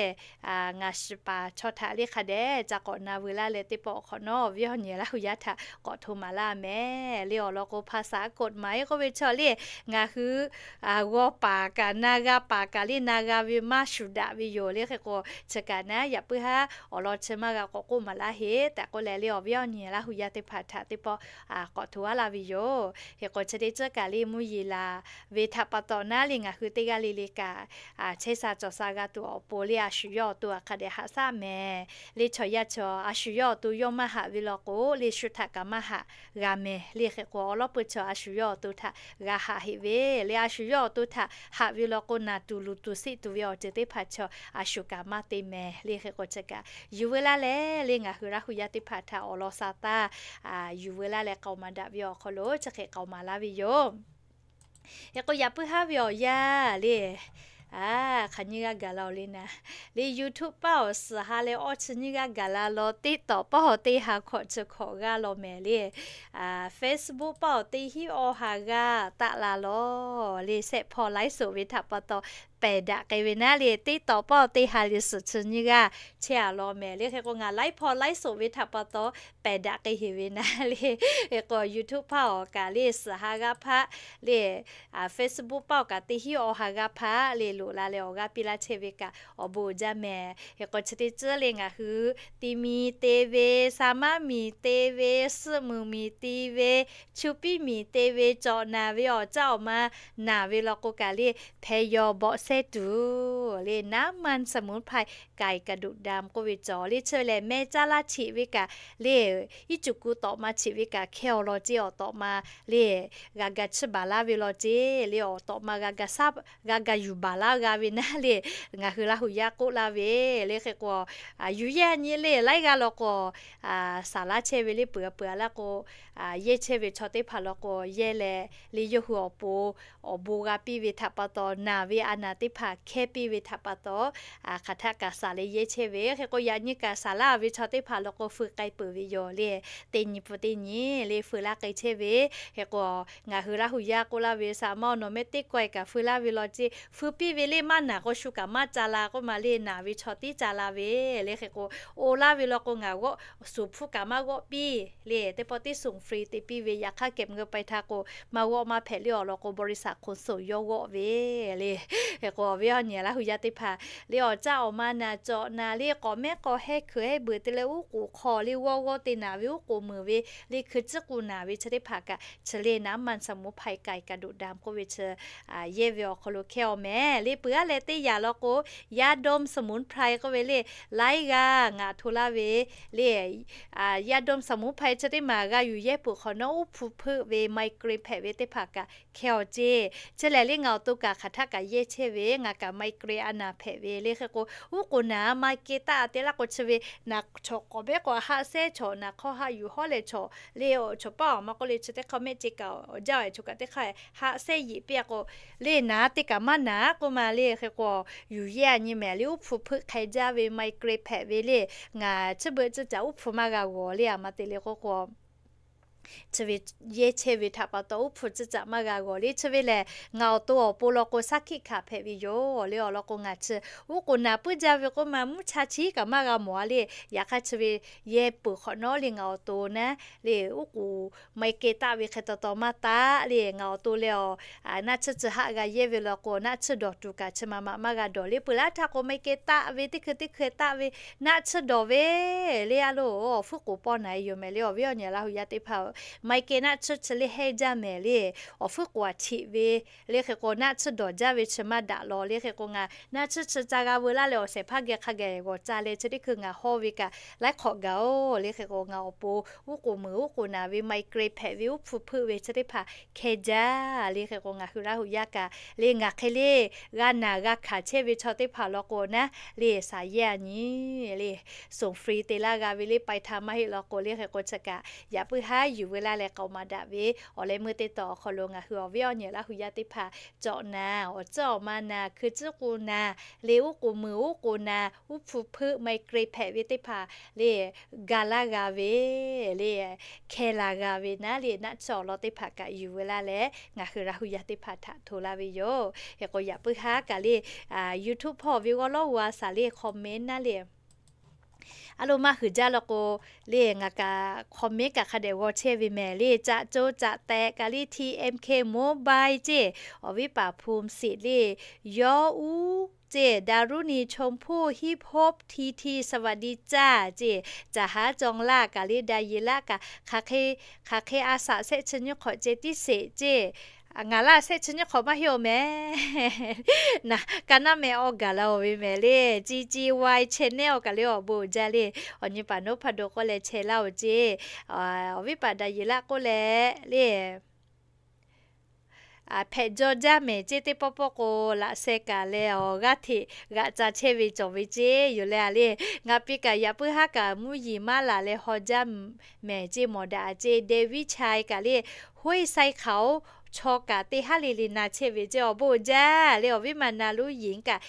ngaˬ shiˍ paˍ chaw htaꞈ le hk'a dehꞈ ca k'awꞈ na veu laˇ leh, teˇ pawˆ awˬ hk'awꞈ nawˉ awˬ viˉ awˬ nyi Laˇ hu yaˇ htaꞈ k'awꞈ hto maˍ laˇ mehˍ le. Awˬ lawn k'o ภาษากฎหมาย k'oˆ ve chaw le, ngaˬ hui g'aw paˍ kaꞈ na g'a paˍ kaꞈ le na g'a ve maˇ shuˍ daꞈ ve yoˬ le. Hk'e k'o chi kaꞈ naˉ yaꞈ puiˉ haˉ awˬ lawn chi maˇ g'a k'awꞈ k'oˆ maˍ laˇ heˆ tehꞈ k'oˆ leh le, awˬ viˉ awˬ nyi Laˇ hu yaˇ teˇ hpaˍ htaꞈ teˇ pawˆ k'awꞈ hto laˇ ve yoˬ. Hk'e k'o chi teˇ ceuˬ kaꞈ le mvuhˇ yeˬ laˬ ve htaꞈ pa taw naˉ le, ngaˬ hui teˇ g'aˇ le le kaꞈ chehˇ sha cawˬ sha g'a tuˬ awˬ pon le, a shu yawˇ awˬ to hk'a dehꞈ haꞈ shaˉ mehˍ le. Chaw yaˇ chaw a shu yawˇ awˬ to yawˇ maˇ haꞈ ve law k'o le, shu htaꞈ kaꞈ maˇ haꞈ g'a mehˍ le. Hk'e k'o awˬ lawn peuˬ chaw a shu yawˇ awˬ to htaꞈ g'a haꞈ heꞈ ve le. A shu yawˇ awˬ to htaꞈ haꞈ ve law k'o, naˬ tuˬ luˬ tuˬ siˆ tuˬ ve awˬ ceuˬ teˇ hpaˍ chaw a shu kaꞈ maˇ te mehˍ le. Hk'e k'o chi kaꞈ yuˬ veu laˇ leh le, ngaˬ hui Laˇ hu yaˇ teˇ hpaˍ htaꞈ awˬ lawn sha taˇ yuˬ veu laˇ leh k'aoˍ maˍ daꞈ ve awˬ hk'aw lo chi hk'e k'aoˍ maˍ laˇ ve yoˬ. Hk'e k'o yaꞈ puiˉ haˉ ve awˬ yanˇ le, a, hk'aˬ nyiˇ g'aˇ gaˬ la-o le naˉ, le YouTube paˇ awˬ suhˍ ha leh awˇ chi nyiˇ g'aˇ gaˬ la law, TikTok paˇ awˬ teˇ ha hkawꞈ chi hkawꞈ g'aˇ law mehˍ le, Facebook paˇ awˬ teˇ hinˉ awˇ ha g'aˇ taˆ la law le. Shehˆ hpawˇ ไลฟ์สด ve htaꞈ pa taw pehˬ daꞈ k'ai ve naˉ le, TikTok paˇ awˬ teˇ ha leh suhˍ chi nyiˇ g'aˇ chehˇ a law mehˍ le. Hk'e k'o ngaˬ ไลฟ์ hpawˇ ไลฟ์สด ve htaꞈ pa taw pehˬ daꞈ k'ai heˍ ve naˉ le. Hk'e k'o YouTube paˇ awˬ kaꞈ le suhˍ ha g'aˇ hpaˆ le, Facebook paˇ awˬ kaꞈ teˇ hinˉ awˇ ha g'aˇ hpaˆ le loꞈ la leh awˬ g'aˇ piˇ laˇ chehˇ ve kaꞈ awˬ bon uiˍ jaˇ mehˍ. Hk'e k'o chi teˇ ceuˬ le ngaˬ hui ti mi te ve, sa maˉ miˬ te ve, suhˆ muiˬ miˬ te ve, chu piˇ miˬ te ve, cawꞈ naˬ ve awˬ caˇ awˬ ma naˬ ve law k'o kaꞈ le, hpeh yaw bawˆ sehˉ tuˬ le, น้ำมันสมุนไพร ไก่กระดูกดำ k'oˆ ve cawˬ le. Chi lehˬ meh caˇ laˇ cheꞈ ve kaꞈ le, iˉ cuˬ ku tawꞈ ma cheꞈ ve kaꞈ hkehˇ awˬ lawn ceˇ, awˬ tawꞈ ma le g'a ga chiˇ baˬ laˇ ve law ceˇ le, awˬ tawꞈ ma g'a ga yuˬ baˬ laˇ g'a ve naˉ le, ngaˬ hui Laˇ hu yaˇ k'oˆ laˇ ve le. Hk'e k'o yuˬ yehˇ nyi le laiˉ g'aˇ law k'o, saˍ laˇ chehˇ ve le peuˬ peuˬ a laˇ k'o, yehˇ chehˇ ve chaw teˇ hpaˍ law k'o yehˇ leh le, yawˇ hui awˬ pon awˬ bon g'a piˇ ve htaꞈ pa taw, naˬ ve a naˬ teˇ hpaˍ hkehˇ piˇ ve htaꞈ pa taw, hk'aˬ htaˆ kaꞈ saˍ leh yehˇ chehˇ ve. Hk'e k'o yaꞈ nyi kaꞈ saˍ laˇ ve chaw teˇ hpaˍ law k'o feu k'ai peuˬ ve yoˬ le. Teˇ nyi peuˬ teˇ nyi le feu laˇ k'ai chehˇ ve. Hk'e k'o ngaˬ hui Laˇ hu yaˇ k'oˆ laˇ ve, saˍ ma awˬ nawˬ meh teˇ kawehˬ kaꞈ feu laˇ ve law ceˇ, feu piˇ ve le maˇ naˬ k'o shu kaꞈ maˇ ca la k'oˆ ma le, naˬ ve chaw tiˉ ca la ve le. Hk'e k'o oˇ laˇ ve law k'o ngaˬ g'awˆ suˍ hpuˇ kaꞈ maˇ g'awˆ piˇ le. Teˇ pawˆ tiˉ ส่งฟรี te piˇ ve, yaꞈ hk'aˇ เก็บเงินปลายทาง k'o maˇ g'awˆ maˇ hpehꞈ le awˬ lawn k'o บริษัทขนส่ง yawˇ g'awˆ ve le. Hk'e k'o awˬ viˉ awˬ nyi Laˇ hu yaˇ teˇ hpaˍ le, awˬ caˇ awˬ ma naˬ cawꞈ naˬ le, k'awꞈ mehˉ k'awꞈ hehˇ hkui hehˉ beuꞈ te leh uˉ k'oˍ hk'aw le g'awˇ g'awˇ te naˬ ve, uˉ k'oˍ meunˍ ve le, hkui tcuhˉ k'u naˬ ve chi teˇ hpaˍ kaꞈ chi le น้ำมันสมุนไพร ไก่กระดูกดำ k'oˆ ve chi yehˇ ve awˬ hk'aw lo hkehˇ awˬ mehˍ le. Peuˬ aˉ leh teˇ yanˇ law k'o ยาดมสมุนไพร k'oˆ ve le, laiˉ g'aˇ ngaˬ hto laˇ ve le, ยาดมสมุนไพร chi teˇ maˬ g'a yuˬ yehˇ peuˬ hk'awꞈ nawˉ uˉ hpu hpeuˆ ve, migraine hpehꞈ ve teˇ hpaˍ kaꞈ hkehˇ awˬ ceˇ. Chi lehˬ le ngaˬ awˬ to kaꞈ hk'aˬ htaˆ kaꞈ yehˇ chehˇ ve, ngaˬ kaꞈ migraine a naˬ hpehꞈ ve le. Hk'e k'o uˉ k'oˍ naˬ migraine taˆ te laˇ k'o chi ve naˬ chawꞈ k'awꞈ mehˉ k'awꞈ haˆ sehˉ chawꞈ, naˬ hk'aw haˆ yuˬ hawˉ leh chawꞈ le, chawꞈ paˇ awˬ ma k'oˆ le chi teˇ hk'aˇ mehˆ ce kaꞈ awˬ jaˇ awˬ e choˬ kaꞈ teˇ hk'aˇ haˆ sehˉ yeꞈ piˇ a k'o le, naˬ teˇ kaꞈ maˇ naˬ k'oˆ ma le. Hk'e k'o yuˬ yehˇ a nyi mehˍ le, uˉ hpu hpeuˆ hk'ai jaˇ ve, migraine hpehꞈ ve le, ngaˬ chi beuꞈ chi caꞈ uˉ hpu maˇ g'a g'awˬ le. A ma te le k'oˆ k'o chi ve yehˇ chehˇ ve htaꞈ pa taw uˉ hpu tcuhˉ caꞈ maˇ g'a g'awˬ le. Chi ve lehˬ ngaˬ awˬ to awˬ pon law k'o shaˉ hkiˆ hkanˍ hpehꞈ ve yoˬ le. Awˬ lawn k'o ngaˬ chi uˉ k'oˍ naˬ puiˉ jaˇ ve k'oˆ ma mvuhˇ cha chi kaꞈ maˇ g'a mawˬ a le. Yaꞈ hk'aˇ chi ve yehˇ peuˬ hk'awꞈ nawˉ le ngaˬ awˬ to naˉ le, uˉ k'oˍ migraine taˆ ve hk'e taw taw maˇ taˆ le. Ngaˬ awˬ to leh awˬ naˆ tsuhˇ tcuh haˆ g'a yehˇ ve law k'o naˆ tsuhˇ dawˬ tuˬ kaꞈ chi ma ma maˇ g'a dawˬ le. Peuˬ laˇ htaˇ k'o migraine taˆ ve teˇ hkui teˇ hkui taˆ ve naˆ tsuhˇ dawˬ ve le. A loˬ, awˬ fuiˉ k'oˍ pawˆ naˬ e yoˬ mehˍ le. Awˬ viˉ awˬ nyi Laˇ hu yaˇ teˇ hpaˍ-oˬ, migraine naˆ tsuhˇ chi le hehˇ jaˇ mehˍ le. Awˬ fuiˉ k'oˍ a htiꞈ ve le. Hk'e k'o naˆ tsuhˇ dawˬ jaˇ ve chi maˇ daꞈ law le. Hk'e k'o ngaˬ naˆ tsuhˇ chi ca g'a veu laˇ leh awˬ shehˍ hpaˇ geh hk'a geh g'awˬ ca leh chi teˇ hkui ngaˬ hawˇ ve kaꞈ laiˉ hk'awꞈ gaˬ-oˬ le. Hk'e k'o ngaˬ awˬ pon uˉ k'oˍ meunˍ uˉ k'oˍ naˬ ve, migraine hpehꞈ ve, uˉ hpu hpeuˆ ve chi teˇ hpaˍ hkehˇ jaˇ le. Hk'e k'o ngaˬ hui Laˇ hu yaˇ kaꞈ le ngaˬ hk'e le g'a naˬ g'a hkanˍ chehˇ ve chaw teˇ hpaˍ law k'o naˉ le, saˍ yehˇ a nyi le, ส่งฟรี te laˇ g'a ve le, ไปทำ maˇ heˆ law k'o le. Hk'e k'o chi kaꞈ yaꞈ puiˉ haˉ yuˬ veu laˇ leh k'aoˍ maˍ daꞈ ve awˬ leh meuˇ teˇ taw awˬ hk'aw lo ngaˬ hui awˬ viˉ awˬ nyi Laˇ hu yaˇ teˇ hpaˍ cawꞈ na, awˬ tcuhˉ awˬ ma na, hkui tcuhˉ k'u na, le uˉ k'oˍ mui uˉ k'oˍ na, uˉ hpu hpeuˆ maˇ k'e hpehꞈ ve teˇ hpaˍ le, ga laˇ g'a ve le, hkeh la g'a ve naˉ le, naˆ tsuhˇ awˬ lawn teˇ hpaˍ kaꞈ yuˬ veu laˇ leh ngaˬ hui Laˇ hu yaˇ teˇ hpaˍ htaꞈ hto laˇ ve yoˬ. Hk'e k'o yaꞈ puiˉ haˉ kaꞈ le, YouTube hpawˇ ve g'awˇ lawˉ g'a shaˍ le comment naˉ le, a lo maˇ hui jaˇ law k'o le, ngaˬ kaꞈ comment kaꞈ hk'a dehꞈ g'aw chehˇ ve mehˍ le, caꞈ co caꞈ tehꞈ kaꞈ le, TMK Mobile ceˇ, awˬ viˉ paˍ Hpu Siꞈ le, Yawˇ uˉ ceˇ, Daˍruˉ ni Chawˇ hpuˇ, Hip Hop TT สวัสดีจ้า ceˇ, caˍ haˉ cawˬ laˇ kaꞈ le, daꞈ yeˬ laˇ kaꞈ, hk'aˬ hk'e a shaꞈ shehˆ chi nyiˇ hk'awꞈ ceh tiˉ sheˍ ceˇ, ngaˬ laˇ shehˆ chi nyiˇ hk'awꞈ maˇ heˆ awˬ mehˍ. Naˍ ka naˉ meh awˬ gaˬ la oˬ ve mehˍ le, CGY channel kaꞈ le awˬ bon uiˍ jaˇ le, awˬ nyi paˍ Noˉ Hpaˇ Dawˇ k'oˆ leh chehˇ laˇ oˬ ceˇ, awˬ viˉ paˍ daꞈ yeˬ laˇ k'oˆ leh le, hpehꞈ jaw jaˇ mehˍ ceˇ, teˇ pawˆ pawˆ k'o laꞈ sheh kaꞈ leh awˬ g'aˇ hteꞈ g'aꞈ ca chehˇ ve cawˬ ve ceˇ yoˬ le a le. Ngaˬ pi kaꞈ yaꞈ puiˉ haˉ kaꞈ mvuhˇ yeˬ maˇ laˬ leh haw jaˇ mehˍ ceˇ, mawˬ daꞈ a ceˇ, David Chai kaꞈ le, Hoˉ Sai Khaoˍ chaw kaꞈ teˇ haˉ le le na chehˇ ve ceˇ, awˬ bon uiˍ jaˇ le. Awˬ viˉ ma na Luˇ Yiˍ kaꞈ,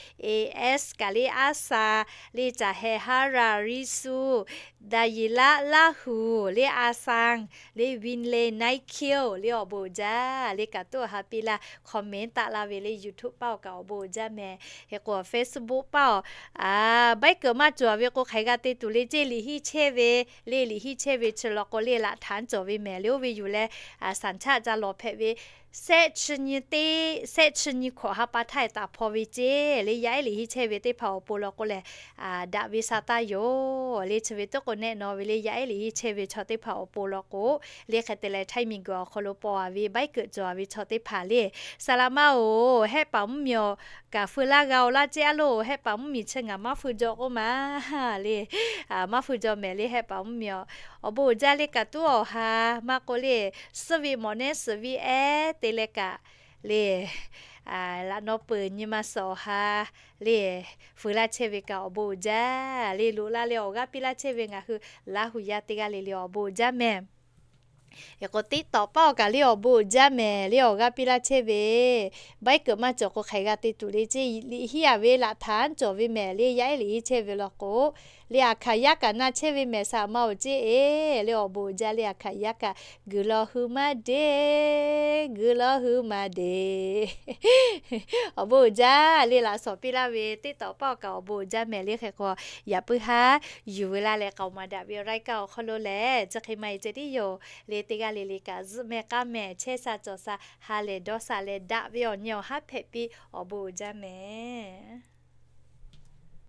AS kaꞈ le, Aˉ Sa le, caˍ heh haˉ raˍ Riˇ Suˇ, daꞈ yeˬ laˇ Laˇ hu le, Aˉ Saˇ le, Win le, Naiˇ Kiˇ le, awˬ bon uiˍ jaˇ le. Kaꞈ tuˉ awˬ ha piˇ laˇ, comment taˆ laˇ ve le, YouTube paˇ awˬ kaꞈ awˬ bon uiˍ jaˇ mehˍ. Hk'e k'o Facebook paˇ awˬ, baiˉ keunˍ maˇ cawˬ ve k'o hk'aˬ hk'e g'a te tuˬ le ceˇ, liꞈ hiˆ chehˇ ve le, liꞈ hiˆ chehˇ ve chi law k'o le, laꞈ htaꞈ cawˬ ve mehˍ le, oˇ ve yuˬ leh saˍ chaˆ ca lawˬ hpehꞈ ve, shehˆ chi nyi teˇ, shehˆ chi nyi hkawꞈ ha pa htaˇ taˍ hpaw ve ceˇ le. Yaˇ ehˉ liꞈ hiˆ chehˇ ve teˇ hpaˍ awˬ pon law k'o lehˬ, daꞈ ve sha taˇ yoˬ le. Chi ve teˇ k'o nehˆ naw ve le, yaˇ ehˉ liꞈ hiˆ chehˇ ve chaw teˇ hpaˍ awˬ pon law k'o le, hk'e te leh htaiˇ miˬ guiˬ awˬ hk'aw lo paw a ve baiˉ keunˍ cawˬ a ve chaw teˇ hpaˍ le, saˍ laꞈ ma oˬ, Hehˆ paˍ mvuhˇmiˬ awˬ kaꞈ feu laˇ g'a oˬ laˇ ceˇ a loˬ. Hehˆ paˍ mvuhˇmiˬ chi ngaˬ maˇ feu jaw k'oˆ ma le, maˇ feu jaw mehˍ le. Hehˆ paˍ mvuhˇmiˬ awˬ, awˬ bon uiˍ jaˇ le. Kaꞈ tuˉ awˬ ha maˇ k'oˆ le, suhˉ ve mawꞈ nehˉ suhˍ ve ehˉ te leh kaꞈ le, laꞈ naw peuˬ nyi ma suhˍ awˬ ha le, feu laˇ chehˇ ve kaꞈ awˬ bon uiˍ jaˇ le. Loꞈ la leh awˬ g'aˇ piˇ laˇ chehˇ ve ngaˬ hui Laˇ hu yaˇ teˇ g'aˇ le le awˬ bon uiˍ jaˇ mehˍ. Hk'e k'o teˇ tawꞈ paˇ awˬ kaꞈ le awˬ bon uiˍ jaˇ mehˍ le, awˬ g'aˇ piˇ laˇ chehˇ ve. Baiˉ keunˍ maˇ cawˬ k'o hk'aˬ hk'e g'a te tuˬ le ceˇ, liꞈ hiˆ a ve laꞈ htaꞈ cawˬ ve mehˍ le, yaˇ ehˉ liꞈ hiˆ chehˇ ve law k'o le, aˬ hkaꞈ yaˇ kaꞈ na chehˇ ve mehˍ saˍ laꞈ ma oˬ ceˇ e le, awˬ bon uiˍ jaˇ le. Aˬ hkaꞈ yaˇ kaꞈ guiˬ lawˬ hui maˇ deˬ, guiˬ lawˬ hui maˇ deˬ. Awˬ bon uiˍ jaˇ le. Laꞈ shawˍ piˇ laˇ ve teˇ tawꞈ paˇ awˬ kaꞈ awˬ bon uiˍ jaˇ mehˍ le. Hk'e k'o yaꞈ puiˉ haˉ yuˬ veu laˇ leh k'aoˍ maˍ daꞈ ve รายการ awˬ hk'aw lo lehˬ, chi hk'e maˇ heˆ ceh tiˉ yoˬ le. Teˇ g'aˇ le le kaꞈ zuhˆ meh k'aˉ meh chehˇ sha cawˬ sha, ha lehˬ dawˇ sha leh daꞈ ve awˬ nyi awˬ haˉ hpehꞈ piˇ, awˬ bon uiˍ jaˇ mehˍ.